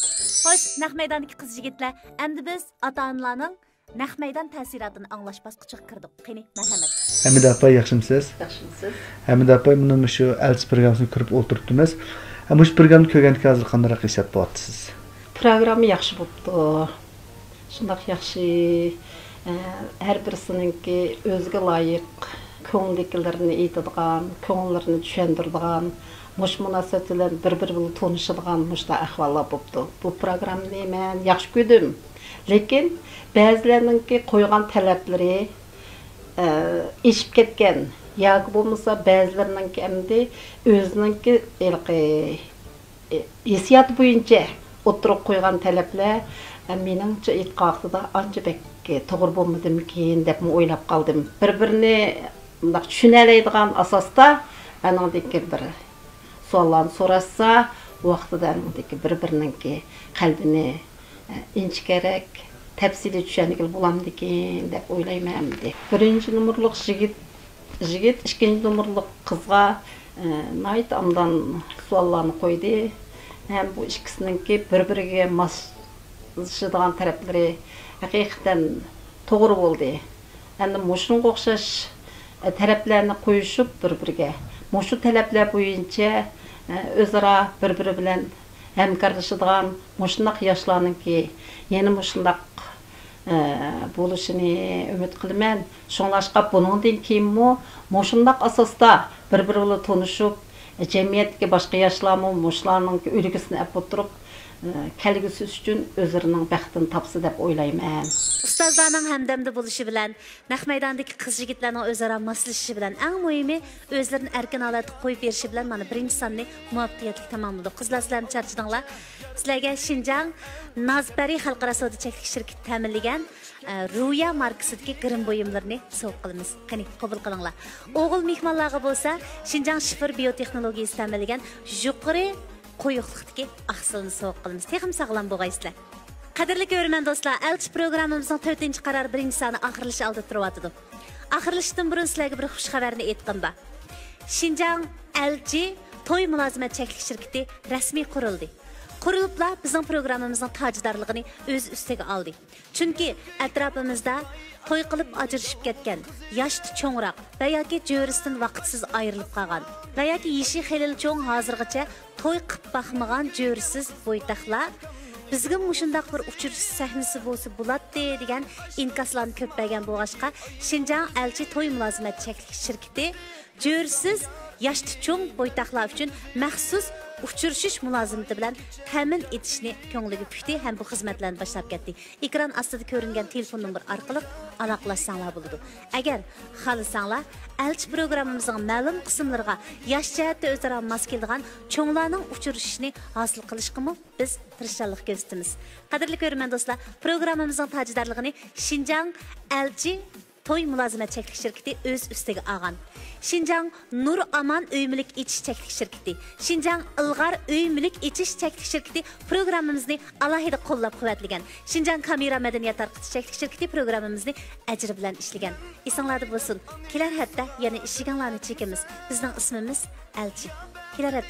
خوش، نەق مەيداندىكى قىز-يىگىتلەر، ئەمدى بىز ئاتا-ئانىلارنىڭ نەق مەيدان تەسىراتىنى ئاڭلاش باسقۇچىغا كىردۇق. قېنى، مەرھەمەت. ھەمىدە ئاپا، ياخشىمۇسىز؟ ياخشىمۇسىز؟ ھەمىدە ئاپا، مانا مۇشۇ ئەلچى پروگراممىسىنى كۆرۈپ ئولتۇرۇپتىمىز. ھە، مۇشۇ پروگراممىنى كۆرگەندىكىن ھازىر قانداقراق ھېس بوپتىسىز؟ پروگرامما ياخشى بوپتۇ. شۇنداق ياخشى، ئە، ھەر بىرسىنىڭكى ئۆزىگە لايىق كۆڭلىدىكىلىرىنى ئېيتىدىغان، كۆڭۈللىرىنى چۈشەندۈرىدىغان، مۇشۇ مۇناسىۋەت بىلەن بىر-بىرى بىلەن تونۇشىدىغان مۇشۇنداق ئەھۋاللار بوپتۇ. بۇ پروگراممىنى مەن ياخشى كۆردۈم. لېكىن بەزىلەرنىڭكى قويغان تەلەپلىرى، ئە، ئېشىپ كەتكەن ياكى بولمىسا بەزىلىرىنىڭكى ئەمدى ئۆزىنىڭكى ھېلىقى ھېسسىياتى بويىچە ئوتتۇرىغا قويغان تەلەپلەر، مېنىڭچە ئېيتقان ۋاقتىدا ئانچە بەك توغرا بولمىدىمىكىن دەپمۇ ئويلاپ قالدىم. بىر-بىرىنى مۇنداق چۈشىنەلەيدىغان ئاساستا ئانىڭدىكى بىر سوئاللارنى سوراشسا، ۋاقتىدا ئانىڭدىكى بىر-بىرىنىڭكى قەلبىنى ئىنچىكەرەك، تەپسىلىي چۈشەنگىلى بولامدىكىن دەپ ئويلايمەن ئەمدى. بىرىنچى نومۇرلۇق يىگىت يىگىت ئىككىنچى نومۇرلۇق قىزغا، ئە، ناھايىتى ئابدان سوئاللارنى قويدى. ھەم بۇ ئىككىسىنىڭكى بىر-بىرىگە ماسلىشىدىغان تەرەپلىرى ھەقىقەتەن توغرا بولدى. ئەمدى مۇشۇنىڭغا ئوخشاش، ئە، تەرەپلەرنى قويۇشۇپ بىر-بىرىگە، مۇشۇ تەلەپلەر بويىچە، ئە، ئۆزئارا بىر-بىرى بىلەن ھەمكارلىشىدىغان مۇشۇنداق ياشلارنىڭكى يەنە مۇشۇنداق، ئە، بولۇشىنى ئۈمىد قىلىمەن. شۇڭلاشقا بۇنىڭدىن كېيىنمۇ مۇشۇنداق ئاساستا بىر-بىرى بىلەن تونۇشۇپ، جەمئىيەتتىكى باشقا ياشلارمۇ مۇشۇلارنىڭكى ئۈلگىسىنى ئەپ ئولتۇرۇپ، كەلگۈسى ئۈچۈن ئۆزلىرىنىڭ بەختىنى تاپسا دەپ ئويلايمەن. ئۇستازلارنىڭ ھەمدەمدە بولۇشى بىلەن، نەق مەيداندىكى قىز-يىگىتلەرنىڭ ئۆزئارا ماسلىشىشى بىلەن، ئەڭ مۇھىمى، ئۆزلىرىنى ئەركىن ھالەتتە قويۇپ بېرىشى بىلەن مانا بىرىنچى ساننى مۇۋەپپەقىيەتلىك تاماملىدۇق. قىزلار، سىلەرمۇ چارچىدىڭلار. سىلەرگە شىنجاڭ نازپەرى خەلقئارا سودا چەكلىك شىركىتى تەمىنلىگەن، ئە، رۇيا ماركىسىدىكى گىرىم بۇيۇملىرىنى سوۋغا قىلىمىز. قېنى، قوبۇل قىلىڭلار. ئوغۇل مېھمانلارغا بولسا شىنجاڭ شىفېر بىيوتېخنولوگىيىسى تەمىنلىگەن يۇقىرى قويۇقلۇقتىكى ئاقسىلنى سوۋغا قىلىمىز. تېخىمۇ ساغلام بولغايسىلەر. قەدىرلىك كۆرۈرمەن دوستلار، ئەلچى پروگراممىمىزنىڭ تۆتىنچى قارار بىرىنچى سانى ئاخىرلىشىش ئالدىدا تۇرۇۋاتىدۇ. ئاخىرلىشىشتىن بۇرۇن سىلەرگە بىر خۇش خەۋەرنى ئېيتقۇم بار. شىنجاڭ ئەلچى توي مۇلازىمەت چەكلىك شىركىتى رەسمىي قۇرۇلدى. قۇرۇلۇپلا بىزنىڭ پروگراممىمىزنىڭ تاجدارلىقىنى ئۆز ئۈستىگە ئالدى. چۈنكى ئەتراپىمىزدا توي قىلىپ ئاجرىشىپ كەتكەن، ياشتا چوڭراق ۋە ياكى جۆرىسىدىن ۋاقىتسىز ئايرىلىپ قالغان ۋە ياكى يېشى خېلىلا چوڭ، ھازىرغىچە توي قىپ باقمىغان جۆرىسىز بويتاقلار بىزگىمۇ مۇشۇنداق بىر ئۇچرىشىش سەھنىسى بولسا بولاتتى دېگەن ئىنكاسلارنى كۆپ بەرگەن بولغاچقا، شىنجاڭ ئەلچى توي مۇلازىمەت چەكلىك شىركىتى جۆرىسىز ياشتا چوڭ بويتاقلار ئۈچۈن مەخسۇس ئۇچرىشىش مۇلازىمىتى بىلەن تەمىن ئېتىشنى كۆڭلىگە پۈكتى ھەم بۇ خىزمەتلەرنى باشلاپ كەتتى. ئېكران ئاستىدا كۆرۈنگەن تېلېفون نومۇرى ئارقىلىق ئالاقىلەشسەڭلار بولىدۇ. ئەگەر خالىساڭلار، ئەلچى پروگراممىمىزنىڭ مەلۇم قىسىملىرىغا ياش جەھەتتە ئۆزئارا ماس كېلىدىغان چوڭلارنىڭ ئۇچرىشىشىنى ھاسىل قىلىشقىمۇ بىز تىرىشچانلىق كۆرسىتىمىز. قەدىرلىك كۆرۈرمەن دوستلار، پروگراممىمىزنىڭ تاجدارلىقىنى شىنجاڭ ئەلچى توي مۇلازىمەت چەكلىك شىركىتى ئۆز ئۈستىگە ئالغان. شىنجاڭ نۇر ئامان ئۆي مۈلۈك ئېچىش چەكلىك شىركىتى، شىنجاڭ ئىلغار ئۆي مۈلۈك ئېچىش چەكلىك شىركىتى پروگراممىمىزنى ئالاھىدە قوللاپ قۇۋۋەتلىگەن. شىنجاڭ كامېرا مەدەنىيەت تارقىتىش چەكلىك شىركىتى پروگراممىمىزنى ئەجرى بىلەن ئىشلىگەن. ئېسىڭلاردا بولسۇن، كېلەر ھەپتە يەنە ئىشىكىڭلارنى چېكىمىز. بىزنىڭ ئىسمىمىز ئەلچى. كېلەر ھەپتە